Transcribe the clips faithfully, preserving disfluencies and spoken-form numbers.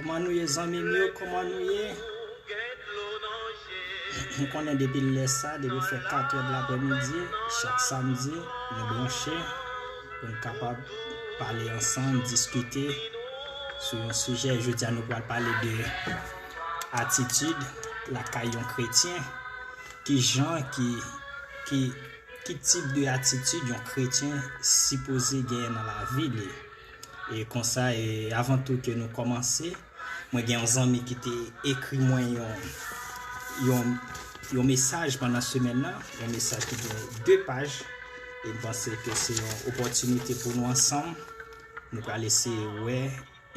Kòman nou ye, zanmi m yo? Kòman nou ye? M konnen depi lè sa, depi fè kat è de laprèmidi, chak samdi, nou branche pou n kapab pale ansanm, diskite sou yon sijè. Jodi a, nou pral pale de atitid lakay yon kretyen. Ki jan, ki, ki, ki tip de atitid yon kretyen sipoze genyen nan lavi li? E konsa, e avan tou ke nou kòmanse, mwen gen yon zanmi ki te ekri mwen yon, yon, yon mesaj pandan semèn nan, yon mesaj ki gen de paj, e m panse ke se yon opòtinite pou nou ansanm, nou pral eseye wè,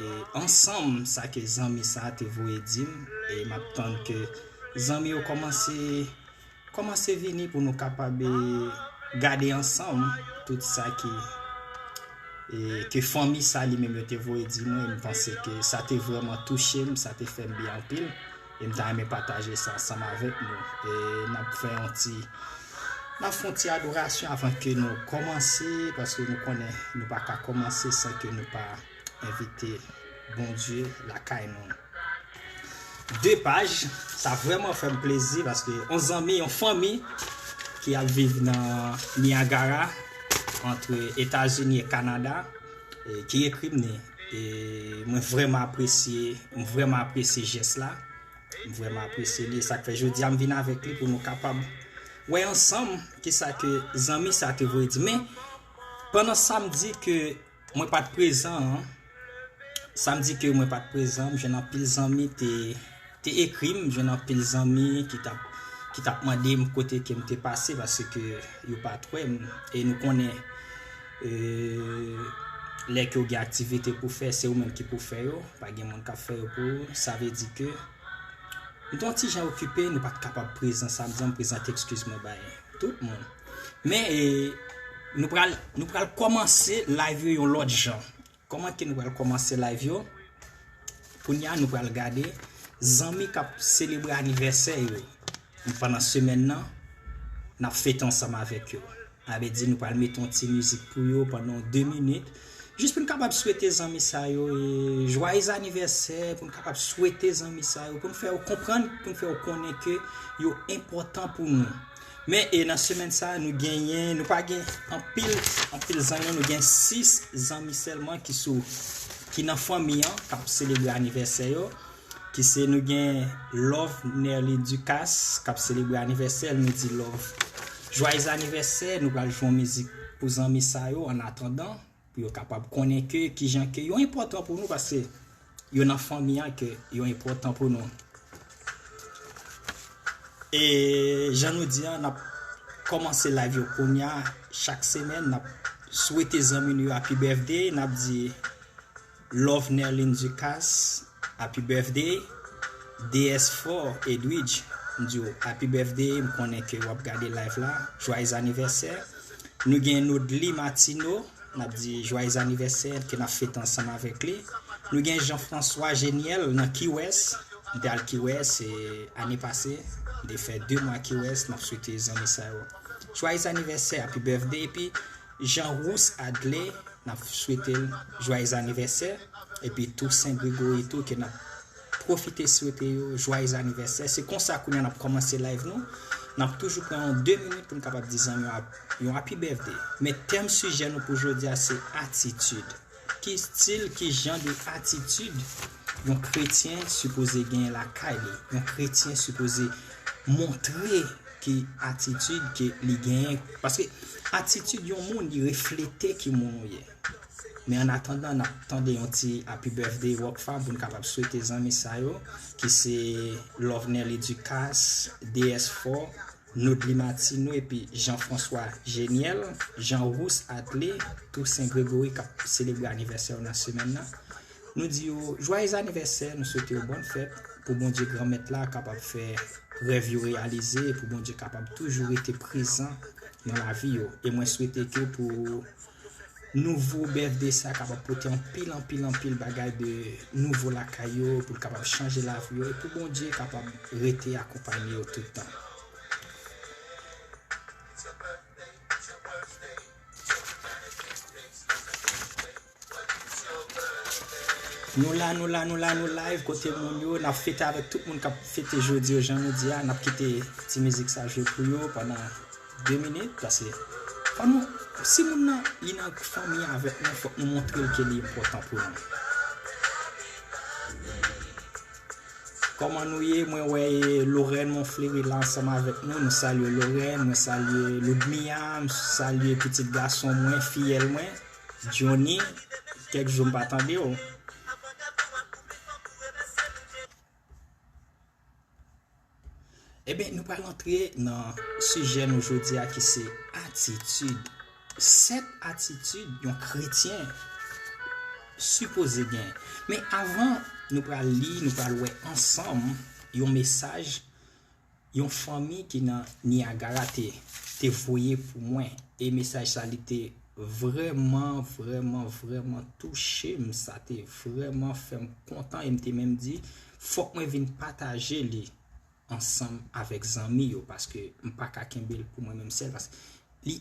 e ansanm, sa ke zanmi sa a te voye di m, e m ap tann ke zanmi yo kòmanse kòmanse vini pou nou kapab, e, gade ansanm tout sa ki, e, ke fanmi sa li menm yo te voye di mwen. M panse ke sa te vrèman touche m, sa te fè m byen anpil. E m ta renmen pataje sa ansanm avèk nou. E n ap fè yon ti, n ap fè yon ti adorasyon avan ke nou kòmanse, paske nou konnen nou pa ka kòmanse san ke nou pa envite Bondye lakay nou. De paj, sa vrèman fè m plezi paske yon zanmi, yon fanmi ki ap viv nan Niagara, ant Etazini e Kanada, e ki ekri m li. E mwen vrèman apresye, m vrèman apresye jès la. M vrèman apresye li. Sa k fè jodi a m vin avèk li pou nou kapab wè ansanm kisa ke zanmi sa te voye di. Men, pandan sa m di ke mwen pa t prezan an, sa m di ke mwen pa t prezan, m jwenn anpil zanmi te, te ekri m, m jwenn anpil zanmi ki t ap, ki t ap mande m kote ke m te pase, paske yo pa t wè m. E nou konnen, e, lè ke w gen aktivite pou fè, se ou menm ki pou fè yo, pa gen moun k ap fè yo pou ou. Sa vle di ke m te yon ti jan okipe, nou pa t kapab prezan samdi an, m prezante ekskiz mwen bay tout moun. Men, e, nou pral, nou pral kòmanse live yo yon lòt jan. Kòman ke nou pral kòmanse live yo? Kounye a, nou pral gade zanmi k ap selebre anivèsè yo pandan semèn nan, n ap fete ansanm avèk yo. Sa vle di nou pral mete yon ti mizik pou yo pandan yon de minit. Jis pou n kapab swete zanmi sa yo, e, jwayez anivèsè, pou n kapab swete zanmi sa yo, pou n fè yo konprann, pou n fè yo konnen ke yo enpòtan pou nou. Men, e, nan semèn sa, nou genyen, nou pa gen anpil, anpil zanmi, nou gen sis zanmi sèlman ki sou, ki nan fanmi an, k ap selebre anivèsè yo. Ki se nou gen Love Nerly Ducasse k ap selebre anivèsè l, nou di Love jwayez anivèsè, nou pral jwe yon mizik pou zanmi sa yo, an atandan, pou yo kapab konnen ke kijan ke yo enpòtan pou nou, paske yo nan fanmi an, ke yo enpòtan pou nou. E jan nou di a, n ap kòmanse live yo kounye a, chak semèn, n ap swete zanmi nou yo happy birthday, n ap di Love Nerlin Ducasse, happy birthday. D S four Edwidge, m di w happy birthday, m konnen ke w ap gade live la. Joyeux anniversaire. Nou gen Nodly Martineau, n ap di joyeux anniversaire, ke n ap fete ansanm avèk li. Nou gen Jean-François Geniel nan Key West. M te al Key West, e, ane pase. M te fè de mwa Key West, n ap swete zanmi sa yo joyeux anniversaire, happy birthday. Epi Jean Rousse Adley, n ap swete l joyeux anniversaire. Epi Toussaint Grégory tou, ke n ap pwofite swete yo joyeux anniversaire. Se konsa kounye a n ap kòmanse live nou. N ap toujou pran yon de minit pou n kapab di zanmi yo ap-, yon happy birthday. Men tèm sijè nou pou jodi a se atitid. Ki stil, ki jan de atitid yon kretyen sipoze genyen lakay li? Yon kretyen sipoze montre ki atitid ke li genyen. Paske atitid yon moun, li reflete ki moun ou ye. Men an atandan, n ap tande yon ti happy birthday Rockfam pou n kapab swete zanmi sa yo, ki se Lovner Leducas, D S four, Nodly Martineau epi Jean-François Geniel, Jean Rousse Adley, Toussaint Grégory k ap selebre anivèsè yo nan semèn nan. Nou di yo, joyeux anniversaire, nou swete yo bòn fèt, pou Bondye Granmèt la kapab fè rèv yo reyalize, pou Bondye kapab toujou rete prezan nan lavi yo. E mwen swete ke pou nouvo birthday sa kapab pote anpil, anpil, anpil bagay de nouvo lakay yo, pou l kapab chanje lavi yo, e pou Bondye kapab rete akonpanye yo tout tan. Nou la, nou la, nou la, nou live kote moun yo, n ap fete avèk tout moun k ap fete jodi yo, jan nou di a, n ap kite ti mizik sa jwe pou yo pandan de minit, paske fò nou, si moun nan, li nan fanmi avèk nou, fòk nou montre l ke li enpòtan pou nou. Kòman nou ye? Mwen wè Lorraine Monfleury la ansanm avèk nou. Nou salye Lorraine, mwen salye Ludmia, m salye pitit gason mwen, fiyèl mwen, Johnny. Kèk jou m pa tande w. Ebyen, nou pral antre nan sijè nou jodi a ki se atitid. Sèt atitid yon kretyen sipoze gen. Men avan nou pral li, nou pral wè ansanm yon mesaj yon fanmi ki nan Niagara te, te voye pou mwen. E mesaj sa li te vrèman, vrèman, vrèman touche m. Sa te vrèman fè m kontan e m te menm di, fòk mwen vin pataje li ansanm avèk zanmi yo, paske m pa ka kenbe l pou mwen menm sèl, paske li,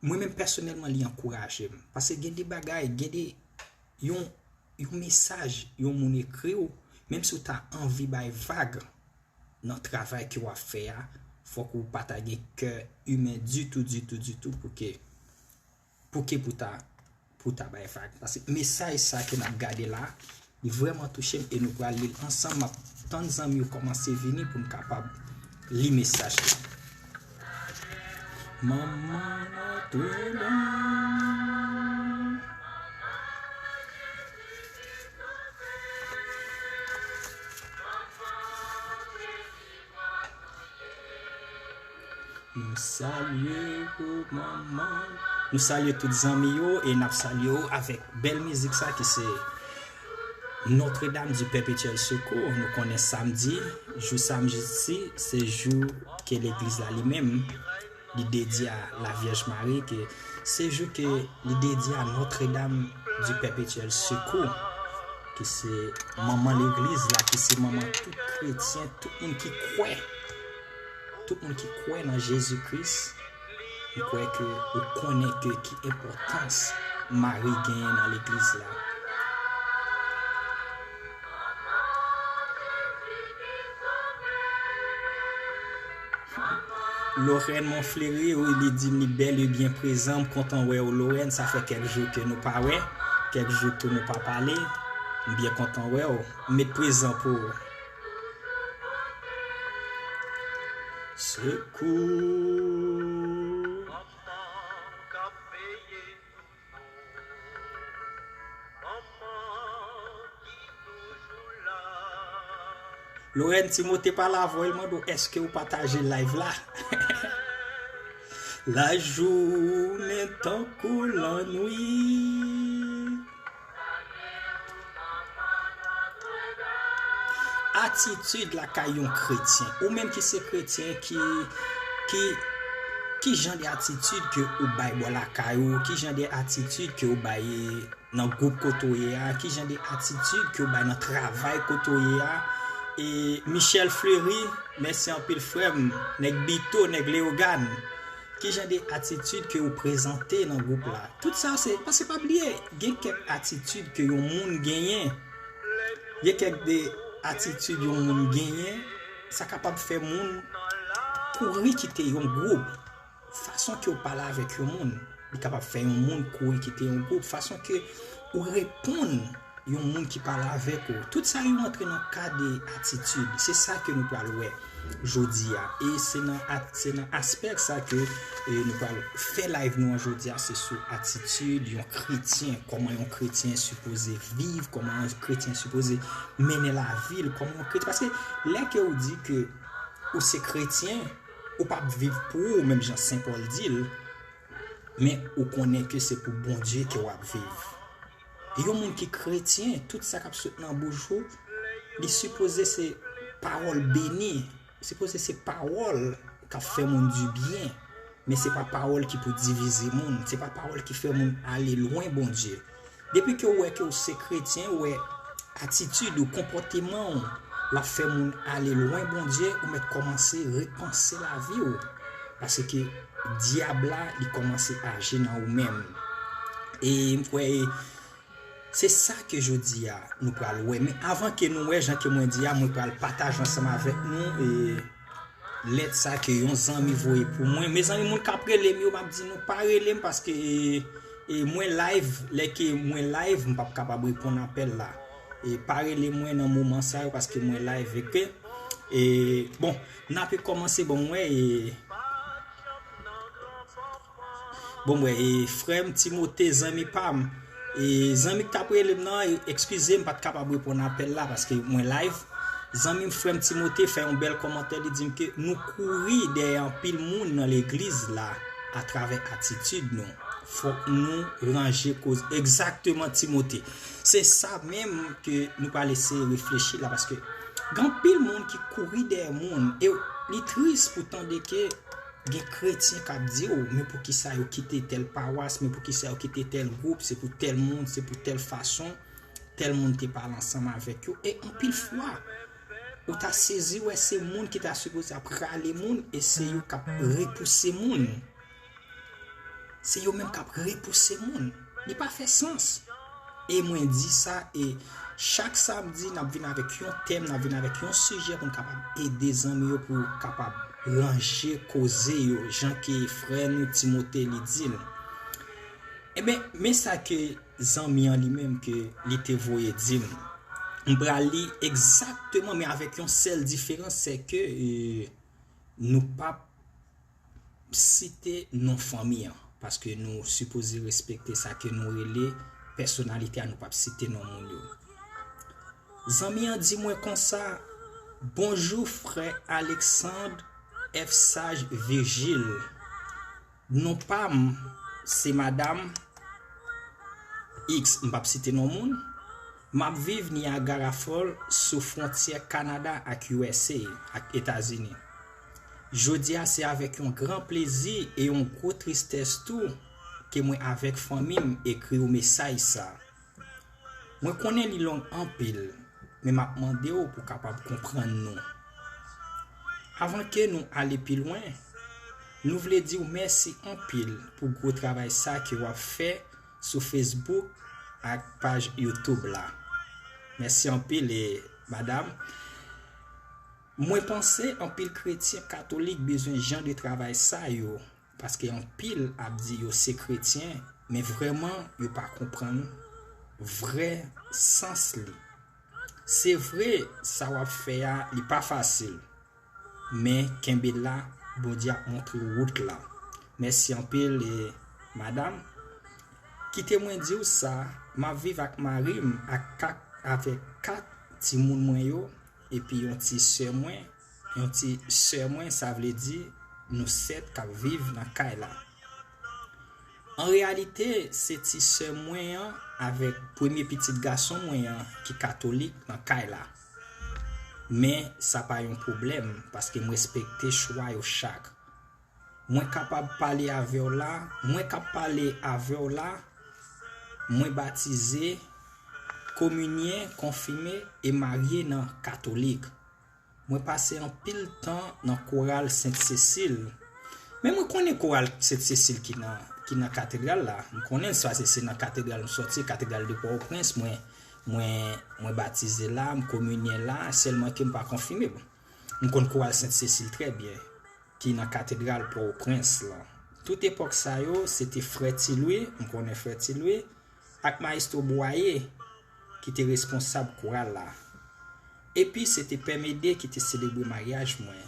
mwen menm pèsonèlman, li ankouraje m. Paske gen de bagay, gen de, yon, yon mesaj, yon moun ekri w, menm si w ta anvi bay vag nan travay ke w ap fè a, fòk ou pa ta gen kè imen ditou, ditou, ditou pou ke, pou ke pou ta, pou ta bay vag. Paske mesaj sa ke n ap gade la, li vrèman touche m e nou pral li l ansanm. M ap tann zanmi yo kòmanse vini pou n kapab li mesaj la. Manman Notredam. Nou salye ou, manman. Nou salye tout zanmi yo e n ap salye w avèk bèl mizik sa ki se Notre Dame du Perpétuel Secours. Nou konnen samdi, jou samdi, se jou ke legliz la li menm, li dedye a Lavyèj Mari, ke se jou ke li dedye a Notre Dame du Perpétuel Secours, ki se manman legliz la, ki se manman tout kretyen, tout moun ki kwè. Tout moun ki kwè nan Jezi Kris, m kwè ke ou konnen ke ki enpòtans Mari genyen nan legliz la. Lorraine Monfleury, wi, li di m li bèl e byen prezan. M kontan wè w, Lorraine. Sa fè kèk jou ke nou pa wè, kèk jou ke nou pa pale. M byen kontan wè w. M met prezan pou ou. Sekou. Lorraine Timothée pa la avè w, l mande w èske w pataje live la. Lajounen tankou lannwit. Atitid lakay yon kretyen. Ou menm ki se kretyen, ki, ki, ki jan de atitid ke ou bay bò lakay ou, ki jan de atitid ke ou bay nan gwoup kote w ye a, ki jan de atitid ke w bay nan travay kote w ye a. E Michel Fleury, mèsi anpil frè m, nèg Bito, nèg Leyogàn. Ki jan de atitid ke ou prezante nan gwoup la? Tout sa se, paske pa bliye, gen kèk atitid ke yon moun genyen. Gen kèk de atitid yon moun genyen, sa kapab fè moun kouri kite yon gwoup. Fason ke w pale avèk yon moun, li kapab fè yon moun kouri kite yon gwoup. Fason ke ou reponn yon moun ki pale avèk ou. Tout sa yo antre nan kad de atitid. Se sa ke nou pral wè jodi a. E se nan at-, se nan aspè sa ke, e, nou pral fè live nou an jodi a, se sou atitid yon kretyen, kòman yon kretyen sipoze viv, kòman yon kretyen sipoze mennen lavi l, kòman yon kretyen, paske lè ke ou di ke ou se kretyen, ou p ap viv pou ou, menm jan Sen Pòl di l, men ou konnen ke se pou Bondye ke w ap viv. Yon moun ki kretyen, tout sa k ap sot nan bouch ou, li sipoze se pawòl beni, sipoze se pawòl k ap fè moun dibyen, men se pa pawòl ki pou divize moun, se pa pawòl ki fè moun ale lwen Bondye. Depi ke w wè ke w se kretyen, ou wè atitid ou, konpòteman w, l ap fè moun ale lwen Bondye, ou mèt kòmanse repanse lavi w. Paske dyab la, li kòmanse aji nan ou menm. E m kwè, Se sa ke jodi a nou pral wè. Men avan ke nou wè, jan ke mwen di a, mwen pral pataje ansanm avèk nou e lèt sa ke yon zanmi voye pou mwen. Mezanmi, moun k ap rele m yo, m ap di nou pa rele m paske e, e mwen live, lè ke mwen live, m p ap kapab reponn apèl la. E pa rele mwen nan moman sa yo paske mwen live, oke? E bon, n ape kòmanse, bon, mwen e Bon, mwen, e, frè m, Timote, zanmi pa m. E, zanmi k t ap rele m nan, e, eskize m, pa t kapab reponn apèl la, paske mwen live. Zanmi m, frè m, Timote, fè yon bèl kòmantè, li di m ke nou kouri dèyè anpil moun nan legliz la atravè atitid nou. Fòk nou ranje koz. Egzakteman, Timote. Se sa menm ke nou pral eseye reflechi la, paske gen anpil moun ki kouri dèyè moun, e li tris pou tande ke gen kretyen k ap di w, men poukisa yo kite tèl pawas, men poukisa yo kite tèl gwoup, se pou tèl moun, se pou tèl fason, tèl moun te pale ansanm avèk yo. E anpil fwa, ou ta sezi wè se moun ki ta sipoze ap rale moun, e se yo k ap repouse moun. Se yo menm k ap repouse moun. Li pa fè sans. E mwen di sa, e chak samdi, n ap vin avèk yon tèm, n ap vin avèk yon sijè pou n kapab ede zanmi yo, pou kapab ranje koze yo, jan ke frè nou Timote li di l. Ebyen, men sa ke zanmi an li menm ke li te voye di m. M pral li egzakteman, men avèk yon sèl diferans, se ke, e, nou p ap site non fanmi an, paske nou sipoze respekte sa ke nou rele pèsonalite a, nou p ap site non moun yo. Zanmi an di mwen konsa, "Bonjou, frè Alexandre F. Sage Virgile. Non pa m, se madanm X, m p ap site non moun. M ap viv Niagara Falls, sou fwontyè Kanada ak U S A, ak Etazini. Jodi a, se avèk yon gran plezi e yon gwo tristès tou ke mwen avèk fanmi m ekri w mesaj sa a. Mwen konnen li long anpil, men m ap mande w pou kapab konprann nou. Avan ke nou ale pi lwen, nou vle di w mèsi anpil pou gwo travay sa ke w ap fè sou Facebook ak paj YouTube la. Mèsi anpil, e, madanm. Mwen panse anpil kretyen katolik bezwen jan de travay sa yo, paske anpil ap di yo se kretyen, men vrèman yo pa konprann vrè sans li. Se vre, sa w ap fè a, li pa fasil. Men kenbe la, Bondye ap montre w wout la. Mèsi anpil, e, madanm. Kite mwen di w sa, m ap viv ak mari m ak kat, avèk kat timoun mwen yo, epi yon ti sè mwen, yon ti sè mwen, sa vle di nou sèt k ap viv nan kay la. An reyalite, se ti sè mwen an avèk premye pitit gason mwen an ki katolik nan kay la. Men sa pa yon pwoblèm, paske m respekte chwa yo chak. Mwen kapab pale avè w la, mwen k ap pale avè w la, mwen batize, kominye, konfime e marye nan katolik. Mwen pase anpil tan nan koral Sent Sesil. Men mwen konnen koral Sent Sesil ki nan, ki nan katedral la. M konnen l, paske se nan katedral m sòti, katedral de Pòtoprens, mwen, mwen, mwen batize la, m kominye la, sèlman ke m pa konfime. Bon, m konn koral Sent Sesil trè byen, ki nan katedral Pòtoprens lan. Tout epòk sa yo, se te frè Ti Lwi, m konnen frè Ti Lwi, ak Mayestwo Bwaye ki te responsab koral la. Epi se te Pè Mede ki te selebre maryaj mwen.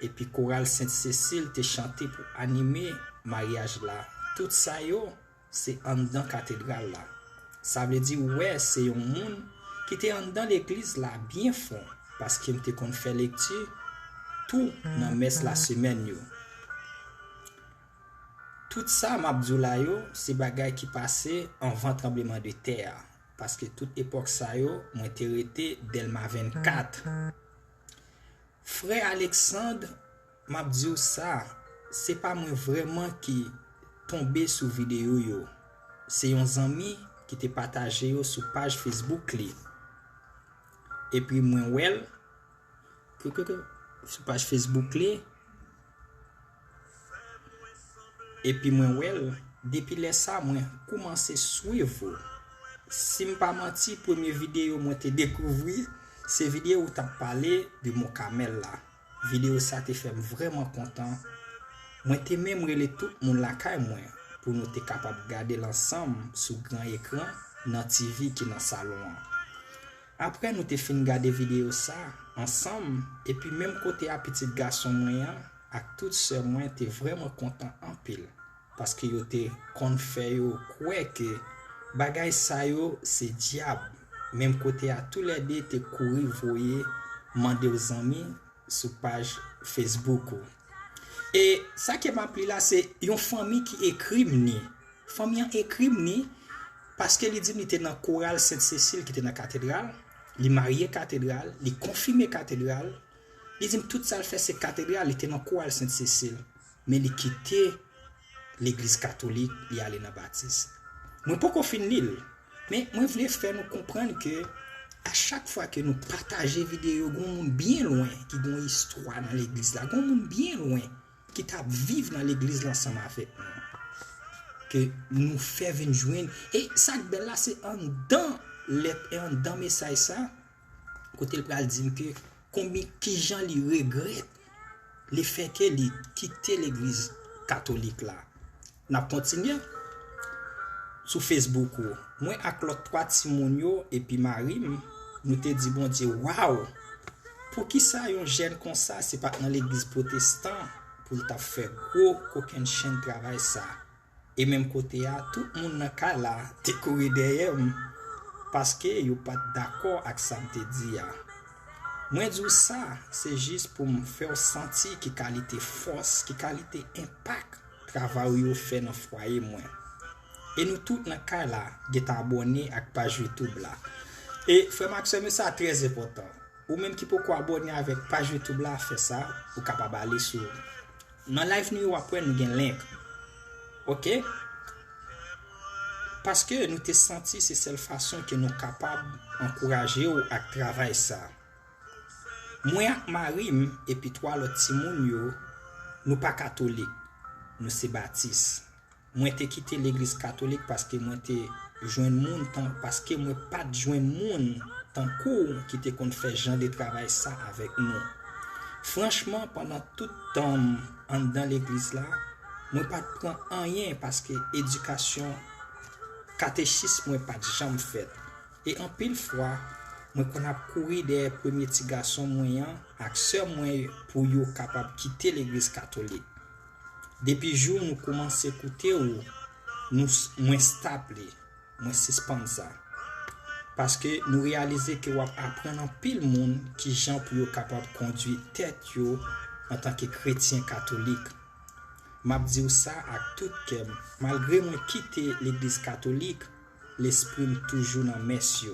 Epi koral Sent Sesil te chante pou anime maryaj la. Tout sa yo, se anndan katedral la. Sa vle di, ou wè, se yon moun ki te anndan legliz la byen fon, paske m te konn fè lekti tou nan mès lasemèn yo. Tout sa m ap di w la yo, se bagay ki pase anvan tranbleman de tè a, paske tout epòk sa yo, mwen te rete Dèlma vennkat. Frè Alexandre, m ap di w sa, se pa mwen vrèman ki tonbe sou videyo yo. Se yon zanmi ki te pataje yo sou paj Facebook li. Epi mwen wè l, ke, ke, ke, sou paj Facebook li. Epi mwen wè l, depi lè sa, mwen koumanse swiv ou. Si m pa manti, premye videyo mwen te dekouvri, se videyo ou t ap pale de Mont Kamèl la. Videyo sa te fè m vrèman kontan. Mwen te menm rele tout moun lakay mwen pou nou te kapab gade l ansanm sou gran ekran nan T V ki nan salon an. Apre nou te fin gade videyo sa ansanm, epi menm kote a pitit gason mwen an ak tout sè mwen te vrèman kontan anpil, paske yo te konn fè yo kwè ke bagay sa yo se dyab. Menm kote a toulède te kouri voye mande w zanmi sou paj Facebook ou. E sa ke m ap li la, se yon fanmi ki ekri m ni. Fanmi an ekri m ni paske li di m li te nan koral Sent Sesil ki te nan katedral, li marye katedral, li konfime katedral. Li di m tout sa l fè se katedral, li te nan koral Sent Sesil, men li kite legliz katolik, li ale nan batis. Mwen poko fin li l, men mwen vle fè nou konprann ke a chak fwa ke nou pataje videyo, gon moun byen lwen ki gon istwa nan legliz la, gon moun byen lwen ki t ap viv nan legliz la ansanm avèk nou, ke nou fè vin jwenn. E sa k bèl la, se anndan lèt e anndan mesaj sa, kote l pral di m ke konbyen, kijan li regrèt lefèke li kite legliz katolik la. N ap kontinye sou Facebook ou. Mwen ak lòt twa timoun yo epi mari m, nou te di Bondye, waw! Poukisa yon jèn konsa se pa t nan legliz pwotestan pou l t ap fè gwo kokennchenn travay sa? E menm kote a, tout moun nan kay la te kouri dèyè m, paske yo pa t dakò ak sa m te di a. Mwen di w sa, se jis pou m fè w santi ki kalite fòs, ki kalite enpak travay ou yo fè nan fwaye mwen. E nou tout nan kay la gentan abòne ak paj YouTube la. E frè m ak sè m yo, sa trè enpòtan. Ou menm ki poko abòne avèk paj YouTube la, fè sa, ou kapab ale sou. Nan live nou yo, w ap wè nou gen link. Oke? Paske nou te santi se sèl fason ke nou kapab ankouraje w ak travay sa. Mwen ak mari m epi twa lòt timoun yo, nou pa katolik, nou se batis. Mwen te kite legliz katolik paske mwen te jwenn moun tan, paske mwen pa t jwenn moun tankou w ki te konn fè jan de travay sa avèk nou. Franchman, pandan tout tan m anndan legliz la, mwen pa t pran anyen paske edikasyon katechis mwen pa t janm fèt. E anpil fwa, mwen konn ap kouri dèyè premye ti gason mwen an ak sè mwen pou yo kapab kite legliz katolik. Depi jou nou koumanse koute w, nou, mwen stop li, mwen sispann sa. Paske nou reyalize ke w ap aprann anpil moun kijan pou yo kapab kondui tèt yo antanke kretyen katolik. M ap di w sa ak tout kè m, malgre mwen kite legliz katolik, lespri m toujou nan mès yo.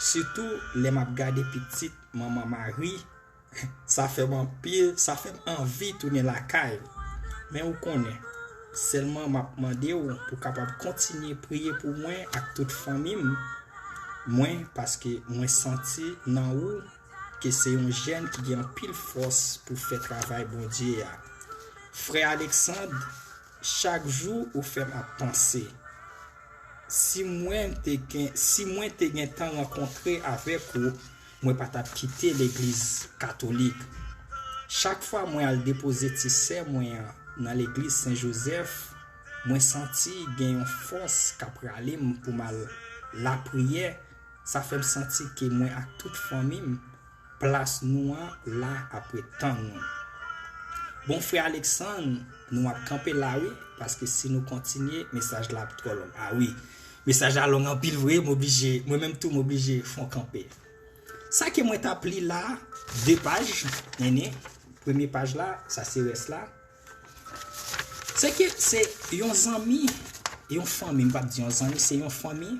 Sitou lè m ap gade pitit manman Mari, sa fè m anpil, sa fè m anvi tounen lakay. Men ou konnen, sèlman m ap mande w pou kapab kontinye priye pou mwen ak tout fanmi m, mwen, paske mwen santi nan ou ke se yon jèn ki gen anpil fòs pou fè travay Bondye a. Frè Aleksand, chak jou ou fè m ap panse. Si mwen te gen, si mwen te gen tan rankontre avèk ou, mwen pa t ap kite legliz katolik. Chak fwa mwen al depoze ti sè mwen an nan legliz Sen Jozèf, mwen santi gen yon fòs k ap rale m pou m al lapriyè. Sa fè m santi ke mwen ak tout fanmi m, plas nou an la ap ret tann nou. Bon, frè Aleksann, nou ap kanpe la wi, paske si nou kontinye, mesaj la ap twò long. A wi, mesaj la long anpil vre, m oblije, mwen menm tou m oblije fè yon kanpe. Sa ke mwen t ap li la, de paj, mennen, premye paj la, sa se rès la. Se ke se yon zanmi, yon fanmi, m p ap di yon zanmi, se yon fanmi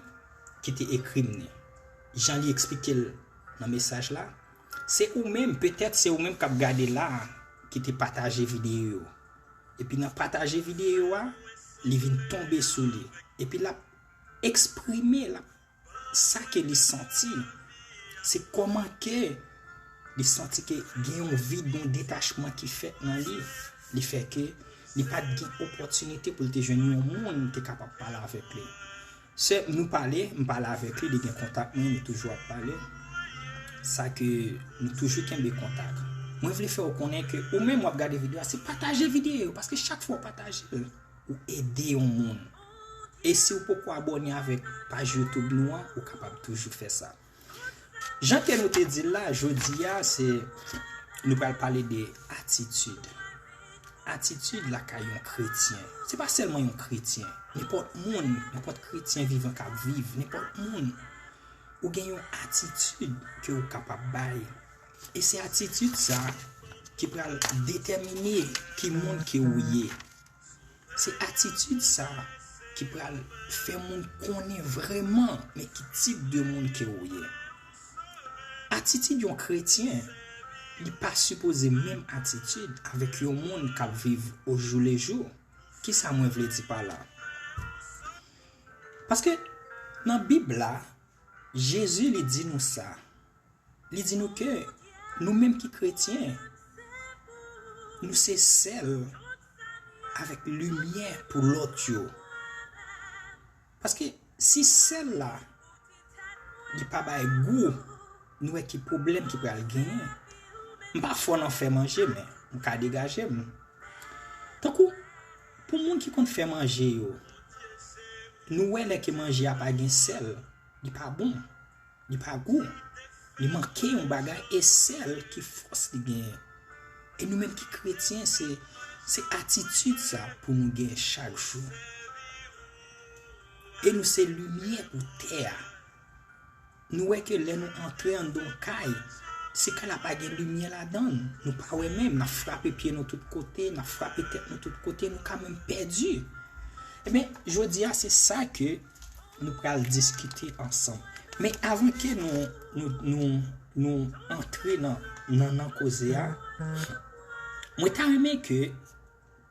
ki te ekri m ni. Jan li eksplike l nan mesaj la, se ou menm, petèt se ou menm k ap gade la a, ki te pataje videyo yo. Epi nan pataje videyo a, li vin tonbe sou li. Epi l ap eksprime, l ap sa ke li santi, se kòman ke li santi ke gen yon vid, yon detachman ki fèt nan li. Li fè ke li pa t gen opòtinite pou l te jwenn yon moun te kapab pale avèk li. Sè, nou pale, m pale avèk li, li gen kontak mwen, nou toujou ap pale. Sa ke nou toujou kenbe kontak. Mwen vle fè w konnen ke ou menm w ap gade videyo a, se pataje videyo yo, paske chak fwa w pataje l, ou ede yon moun. E si w poko abòne avèk paj YouTube nou an, ou kapab toujou fè sa. Jan ke nou te di l la, jodi a, se nou pral pale de atitid. Atitid lakay yon kretyen. Se pa sèlman yon kretyen. Nenpòt moun, nenpòt kretyen vivan k ap viv, nenpòt moun, ou gen yon atitid ke ou kapab bay. E se atitid sa ki pral detèmine ki moun ke ou ye. Se atitid sa ki pral fè moun konnen vrèman men ki tip de moun ke ou ye. Atitid yon kretyen, li pa sipoze menm atitid avèk yon moun k ap viv ojoulejou. Kisa mwen vle di pa la? Paske nan Bib la, Jezi li di nou sa. Li di nou ke nou menm ki kretyen, nou se sèl avèk limyè pou lòt yo. Paske si sèl la, li pa bay gou, nou wè ki pwoblèm ki pral genyen. M pa fò nan fè manje, men m ka degaje m. Tankou, pou moun ki konn fè manje yo, nou wè lè ke manje a pa gen sèl, li pa bon, li pa gou, li manke yon bagay, e sèl ki fòs li genyen. E nou menm ki kretyen, se, se atitid sa pou nou gen chak jou. E nou se limyè pou tè a. Nou wè ke lè nou antre anndan yon kay, si kay la pa gen limyè ladan l, nou pa wè menm, n ap frape pye nou tout kote, n ap frape tèt nou tout kote, nou ka menm pèdi. Ebyen, jodi a, se sa ke nou pral diskite ansanm. Men avan ke nou, nou, nou, nou antre nan, nan, nan koze a, mwen ta renmen ke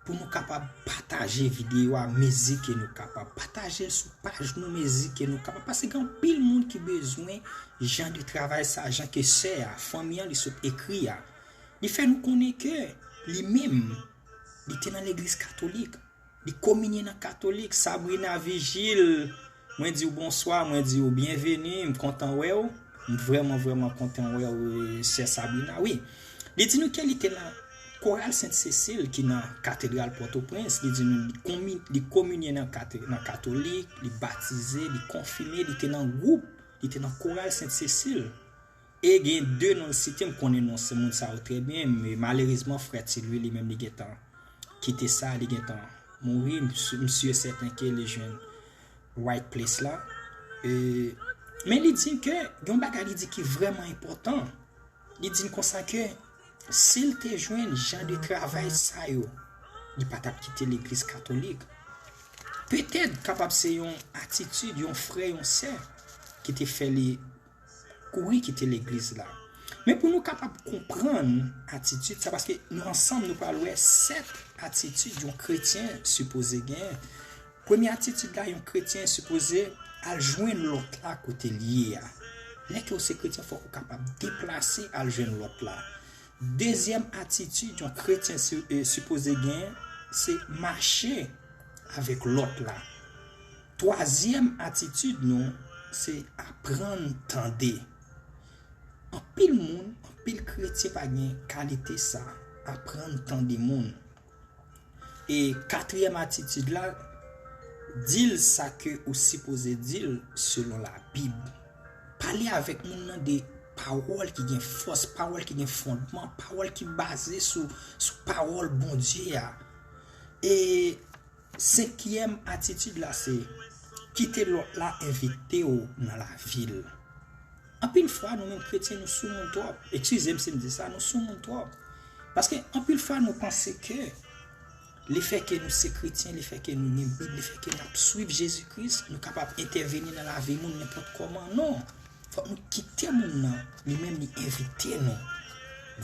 pou nou kapab pataje videyo a mezi ke nou kapab, pataje l sou paj nou mezi ke nou kapab, paske gen anpil moun ki bezwen jan de travay sa, jan ke sè a, fanmi an, li sot ekri a. Li fè nou konnen ke li menm, li te nan legliz katolik, li kominye nan katolik. Sabrina Vigil, mwen di w bonswa, mwen di w byenveni, m kontan wè w. M vrèman, vrèman kontan wè w, sè Sabrina. Wi, li di nou ke li te nan koral Sent Sesil ki nan katedral Pòtoprens. Li di nou li komi-, li kominye nan kate-, nan katolik, li batize, li konfime, li te nan gwoup, li te nan koral Sent Sesil. E gen de non l site, m konnen non se moun sa yo trè byen, men malerezman, frè Ti Lwi, li menm, li gentan kite sa, li gentan mouri. M si-, m si e sèten ke li jwenn right place la. E, men li di ke, gen yon bagay li di ki vrèman enpòtan. Li di n konsa ke, si l te jwenn jan de travay sa yo, li pa t ap kite legliz katolik. Petèt kapab se yon atitid, yon frè, yon sè ki te fè li kouri kite legliz la. Men pou nou kapab konprann atitid sa, paske nou ansanm nou pral wè sèt atitid yon kretyen sipoze genyen. Premye atitid la, yon kretyen sipoze al jwenn lòt la kote l ye a. Lè ke w se kretyen, fòk ou kapab deplase al jwenn lòt la. Dezyèm atitid yon kretyen si-, e, sipoze genyen, se mache avèk lòt la. Twazyèm atitid nou, se aprann tande. Anpil moun, anpil kretyen pa gen kalite sa, aprann tande moun. E katriyèm atitid la, di l sa ke ou sipoze di l selon Labib. Pale avèk moun nan de pawòl ki gen fòs, pawòl ki gen fondman, pawòl ki baze sou, sou pawòl Bondye a. E senkyèm atitid la se kite lòt la envite w nan lavi l. Anpil fwa, nou menm kretyen, nou soumoun twòp. Eskize m si m di sa, nou soumoun twòp. Paske anpil fwa, nou panse ke lefètke nou se kretyen, lefètke nou gen Bib, lefètke n ap swiv Jezi Kris, nou kapab entèveni nan lavi moun nenpòt kòman. Non! Fòk nou kite moun nan, li menm li envite nou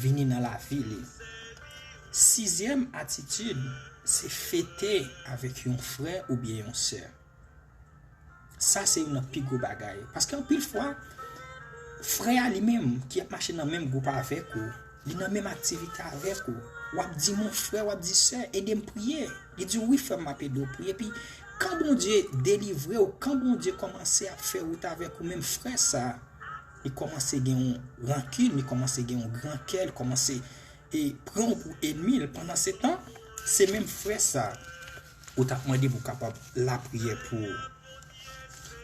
vini nan lavi li. Sizyèm atitid, se fete avèk yon frè oubyen yon sè. Sa se youn nan pi gwo bagay. Paske anpil fwa, frè a li menm ki ap mache nan menm gwoup avèk ou, li nan menm aktivite avèk ou, w ap di, "Mon frè," w ap di, "Sè, ede m priye." Li di, "Wi, frè m, m ap ede w priye." Epi, Kan Bondye delivre w, kan Bondye kòmanse ap fè wout avèk ou, menm frè sa, li kòmanse gen yon rankin, li kòmanse gen yon gran kè, li kòmanse e pran w pou ènmi l. Pandan se tan, se menm frè sa ou t ap mande pou kapab lapriyè pou ou.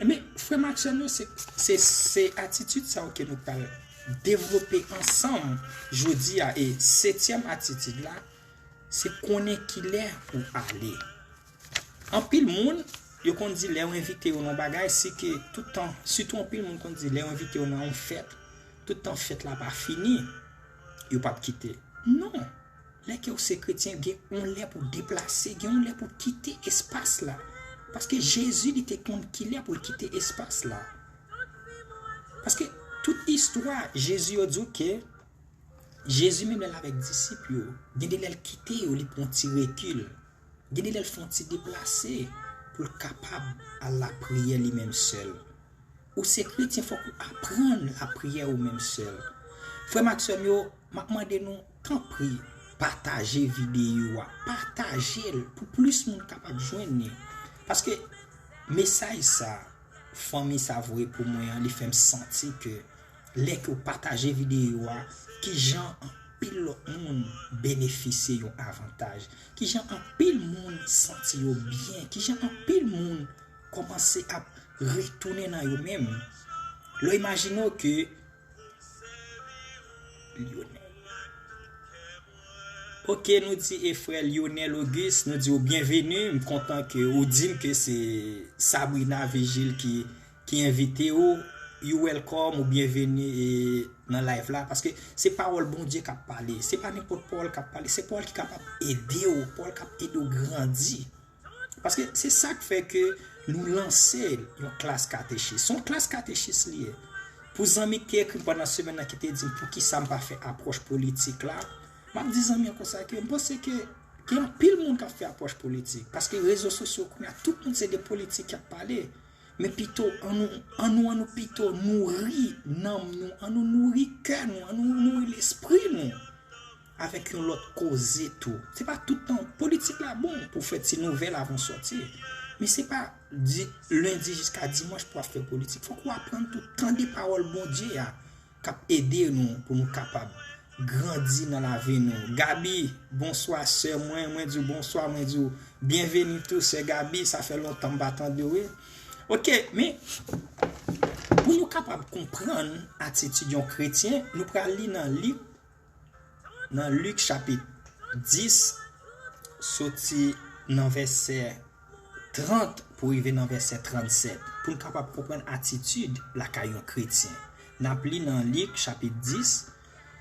Ebyen, frè m ak sè m yo, se, se, se atitid sa yo ke nou pral devlope ansanm jodi a. E setyèm atitid la, se konnen kilè ou ale. Anpil moun, yo konn di lè yo envite yo nan bagay, se ke tout tan, sitou anpil moun konn di lè yo envite yo nan yon fèt, tout tan fèt la pa fini, yo p ap kite. Non. Lè ke w se kretyen, gen yon lè pou deplase, gen yon lè pou kite espas la. Paske Jezi, li te konn ki lè pou l kite espas la. Paske tout istwa Jezi yo di w ke Jezi menm lè l avèk disip yo, gen de lè l kite yo, li pran ti rekil. Gen de lè l fè yon ti deplase pou l kapab al lapriyè li menm sèl. Ou se kretyen, fòk ou aprann lapriyè ou menm sèl. Frè m ak sè m yo, m ap mande nou, tanpri, pataje videyo a. Pataje l pou plis moun kapab jwenn li. Paske mesaj sa, fanmi sa voye pou mwen an, li fè m santi ke lè ke w pataje videyo a, kijan anpil lòt moun benefisye yon avantaj, kijan anpil moun santi yo byen, kijan anpil moun kòmanse ap retounen nan yo menm. Lè w imajine w ke Lyonèl. Ok, nou di e frè Lyonèl Auguste, nou di w byenveni. M kontan ke ou di m ke se Sabrina Vigil ki, ki envite w. You welcome, ou byenveni e, nan live la. Paske se pawòl Bondye k ap pale. Se pa nenpòt pawòl k ap pale. Se pawòl ki kapab ede w. Pawòl k ap ede w grandi. Paske se sa k fè ke nou lanse yon klas katechis. Se yon klas katechis li ye. Pou zanmi ki te ekri m pandan semèn nan ki te di m poukisa m pa fè apwòch politik la, m ap di zanmi an konsa ke m panse ke gen anpil moun k ap fè apwòch politik. Paske rezo sosyo kounye a, tout moun se de politik y ap pale. Men pito, annou, annou, annou pito nouri nanm nou, annou nouri kè nou, annou nouri lespri nou avèk yon lòt koze tou. Se pa tout tan, politik la bon pou fè ti nouvèl avan w sòti. Men se pa di lendi jiska dimanch pou w ap fè politik. Fòk ou aprann tou tande pawòl Bondye a k ap ede nou pou nou kapab grandi nan lavi nou. Gaby, bonswa sè mwen, mwen di w bonswa, mwen di w byenveni tou sè Gaby, sa fè lontan m pa tande w wi. Ok, men pou nou kapab konprann atitid yon kretyen, nou pral li nan Lik, nan Lik chapit dis, soti nan vèsè trant pou rive nan vèsè trannsèt, pou n kapab konprann atitid lakay yon kretyen. N ap li nan Lik chapit dis,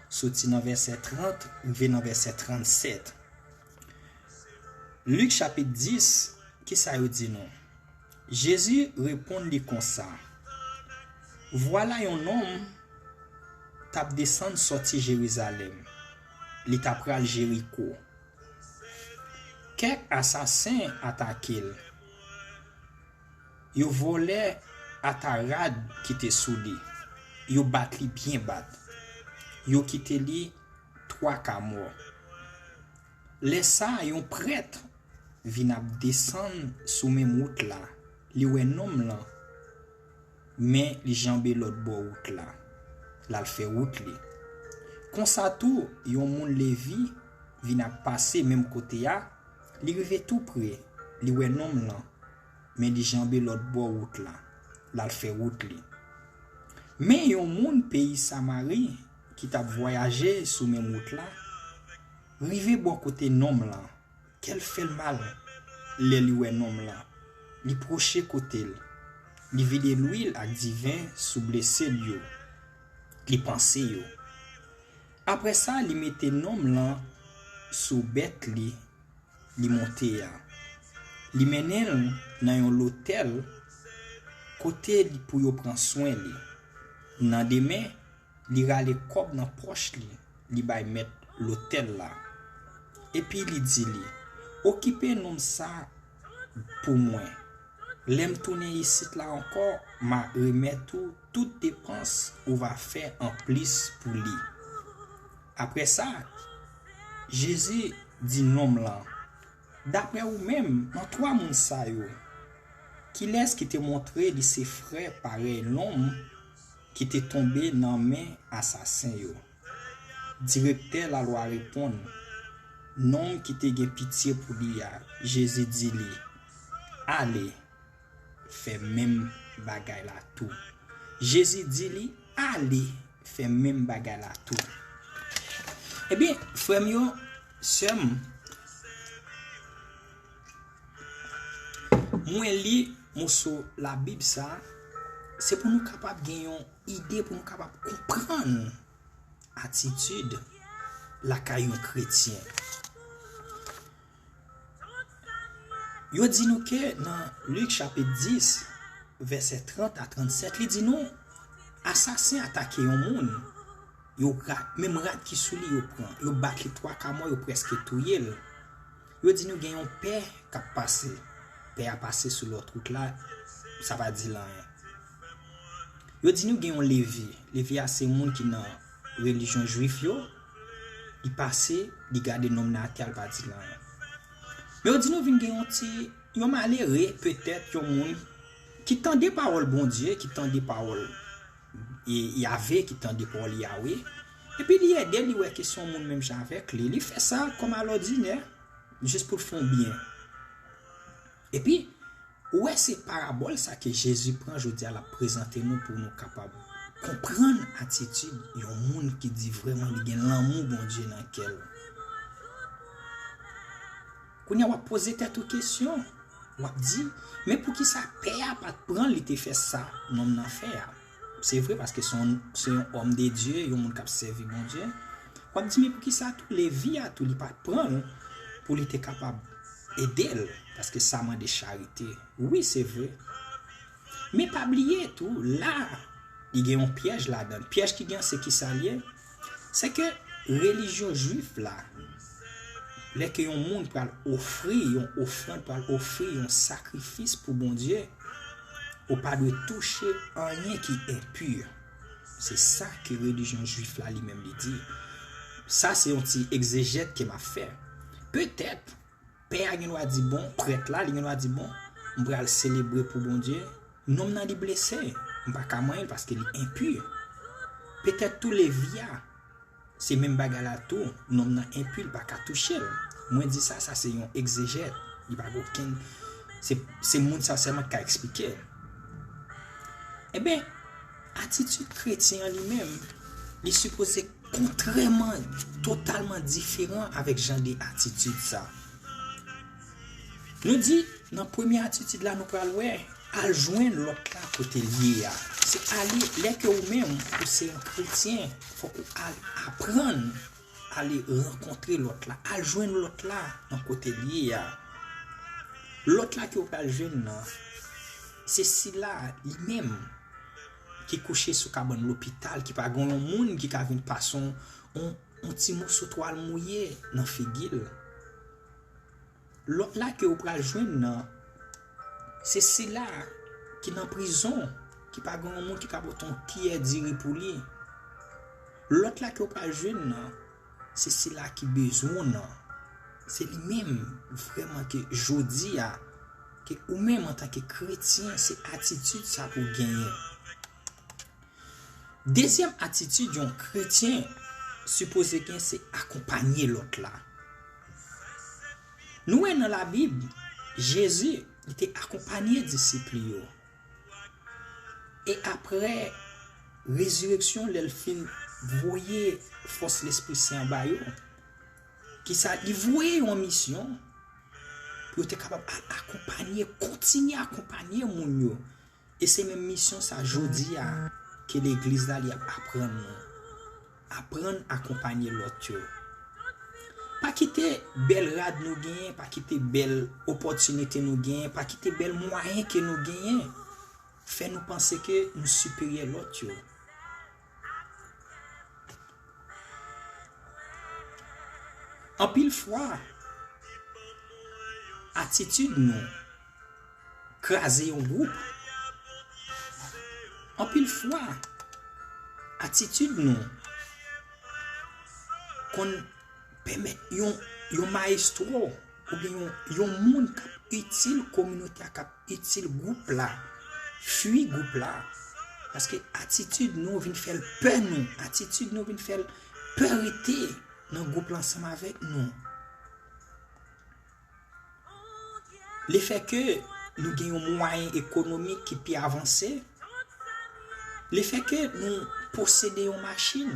soti nan vèsè trant rive nan vèsè trannsèt. Lik chapit dis, kisa yo di nou? Jezi reponn li konsa, Vwala yon nonm t ap desann sòti Jerizalèm, li t ap pral Jeriko. Kèk asasen atake l. Yo vòlè ata rad ki te sou li. Yo bat li byen bat. Yo kite li twa ka mò. Lè sa a, yon prèt vin ap desann sou menm wout la. Li wè nonm lan, men li janbe lòt bò wout la. L al fè wout li. Konsa tou, yon moun Levi vin ap pase menm kote a. Li rive tou pre, li wè nonm lan, men li janbe lòt bò wout la. L al fè wout li. Men yon moun peyi Samari ki t ap vwayaje sou menm wout la rive bò kote nonm lan. Kè l fè l mal lè li wè nonm lan. Li pwoche kote l. Li vide lwil ak diven sou blese l yo. Li panse yo. Apre sa, li mete nonm lan sou bèt li, li monte a. Li mennen l nan yon lotèl kote li pou yo pran swen li. Nan demen, li rale kòb nan pòch li, li bay mèt lotèl la. Epi li di li, Okipe nonm sa pou mwen. Lè m tounen isit la ankò, m a remèt ou tout depans ou va fè anplis pou li. Apre sa, Jezi di nonm lan, Daprè ou menm, nan twa moun sa yo, Kilès ki te montre li se frè parèy nonm ki te tonbe nan men asasen yo? Direktè lalwa reponn, nonm ki te gen pitye pou li a. Jezi di li, ale, fè menm bagay la tou. Jezi di li, ale, fè menm bagay la tou. Ebyen, frè m yo, sè m, mwen li moso Labib sa, se pou nou kapab gen yon ide, pou nou kapab konprann atitid lakay yon kretyen. Yo di nou ke nan Lik chapit dis, vèsè trant a trannsèt, li di nou, asasen atake yon moun, yo ra-, menm rad ki sou li yo pran, yo bat li twa ka mò, yo prèske touye l. Yo di nou gen yon pè k ap pase. Pè a pase sou lòt wout la, sa pa di l anyen. Yo di nou gen yon Levi. Levi a se moun ki nan relijyon jwif yo. Li pase, li gade nonm nan atè, l pa di l anyen. Men yo di nou vin gen yon ti, yon malere, petèt yon moun ki tande pawòl Bondye, ki tande pawòl e, Yave, ki tande pawòl Yawe. Epi li ede, li wè ke se yon moun menm jan avèk li. Li fè sa kòm alòdinè, jis pou l fè yon byen. Epi, ou wè se parabòl sa ke Jezi pran jodi a, l ap prezante nou pou nou kapab konprann atitid yon moun ki di vrèman li gen lanmou Bondye nan kè l. Kounye a w ap poze tèt ou kesyon, w ap di, men poukisa pè a pa t pran l, li te fè sa nonm nan fè a? Se vre, paske se yon, se yon òm de Dye, yon moun k ap sèvi Bondye. W ap di, men poukisa tou Levi a tou, li pa t pran l pou li te kapab ede l, paske sa mande charite. Wi, se vre. Men pa bliye tou, la, li gen yon pyèj ladan l. Pyèj ki gen, se ki sa l ye? Se ke relijyon jwif la, lè ke yon moun pral ofri yon ofrann, pral ofri yon sakrifis pou Bondye, ou pa dwe touche anyen ki enpi. Se sa ke relijyon jwif la li menm li di. Sa se yon ti egzejèt ke m ap fè. Petèt, pè a gen dwa di, bon, prèt la, li gen dwa di, bon, m pral selebre pou Bondye. Nonm nan li blese, m pa ka manyen l paske li enpi. Petèt tou Levi a, se menm bagay la tou, nonm nan enpi, l pa ka touche l. Mwen di sa, sa se yon egzejèt. Li pa gen okenn, se, se moun sa sèlman ki ka eksplike l. Ebyen, atitid kretyen an li menm, li sipoze kontrèman, totalman diferan avèk jan de atitid sa. Nou di, nan premye atitid la, nou pral wè, al jwenn lòt la kote l ye a. Se ale, lè ke ou menm, ou se yon kretyen, fòk ou al aprann ale rankontre lòt la, al jwenn lòt la nan kote l ye a. Lòt la ke w pral jwenn nan, se sila li menm ki kouche sou kabann lopital, ki pa gen yon moun ki ka vin pase yon, yon, yon ti moso twal mouye nan figi l. Lòt la ke w pral jwenn nan, se sila ki nan prizon, ki pa gen yon moun ki ka pote yon kiyè diri pou li. Lòt la ke w pral jwenn nan, se sila ki bezwen w nan. Se li menm vrèman ke jodi a, ke ou menm antanke kretyen, se atitid sa pou w genyen. Dezyèm atitid yon kretyen sipoze gen se akonpanye lòt la. Nou wè nan Labib, Jezi, li te akonpanye disip li yo. E apre rezireksyon, lè l fin voye fòs Lespri Sen an ba yo, kisa li voye yo an misyon pou yo te kapab al akonpanye, kontinye akonpanye moun yo. E se menm misyon sa jodi a ke legliz la li ap aprann nou. Aprann akonpanye lòt yo. Pa kite bèl rad nou genyen, pa kite bèl opòtinite nou genyen, pa kite bèl mwayen ke nou genyen fè nou panse ke nou siperyè lòt yo. Anpil fwa, atitid nou kraze yon gwoup. Anpil fwa, atitid nou konn pèmèt yon, yon mayestwo oubyen yon, yon moun k ap itil kominote a, k ap itil gwoup la, fwi gwoup la. Paske atitid nou vin fè l pè nou. Atitid nou vin fè l pè rete nan gwoup la ansanm avèk nou. Lefètke nou gen yon mwayen ekonomik ki pi avanse, lefètke nou posede yon machin,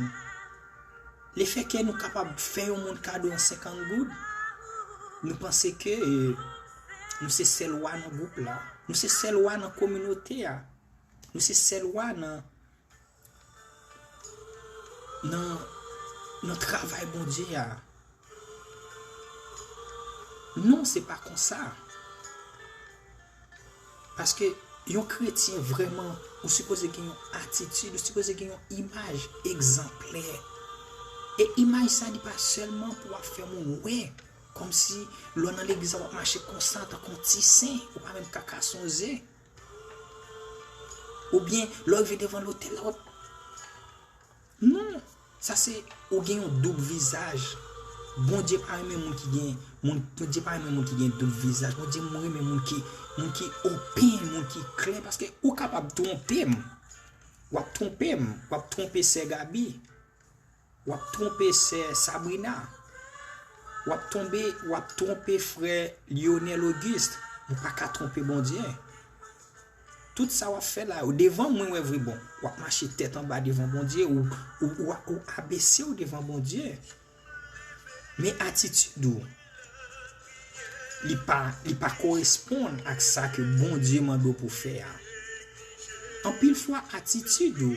lefètke nou kapab fè yon moun kado yon senkant goud, nou panse ke, eh, nou se sèl wa nan gwoup la, nou se sèl wa nan kominote a, nou se sèl wa nan, nan, nan travay Bondye a. Non, se pa konsa. Paske yon kretyen vrèman, ou sipoze gen yon atitid, ou sipoze gen yon imaj egzanplè. E imaj sa, li pa sèlman pou w ap fè moun wè, kòmsi lè w nan legliz la, w ap mache konsa, tankou yon ti sen, ou pa menm ka ka sonje. Oubyen, lè w rive devan lotèl la, w ap Non, sa se, ou gen yon doub vizaj. Bondye pa renmen moun ki gen, moun, Bondye pa renmen moun ki gen doub vizaj. Bondye renmen moun ki, moun ki open, moun ki klè, paske ou kapab twonpe m. W ap twonpe m, w ap twonpe sè Gaby, w ap twonpe sè Sabrina, w ap tonbe, w ap twonpe frè Lionel Auguste. Ou pa ka twonpe Bondye. Tout sa w ap fè la, ou devan mwen, wè vre bon. W ap mache tèt anba devan Bondye, ou, ou, ou, ou abese w devan Bondye. Men atitid ou, li pa, li pa koresponn ak sa ke Bondye mande w pou fè a. Anpil fwa, atitid ou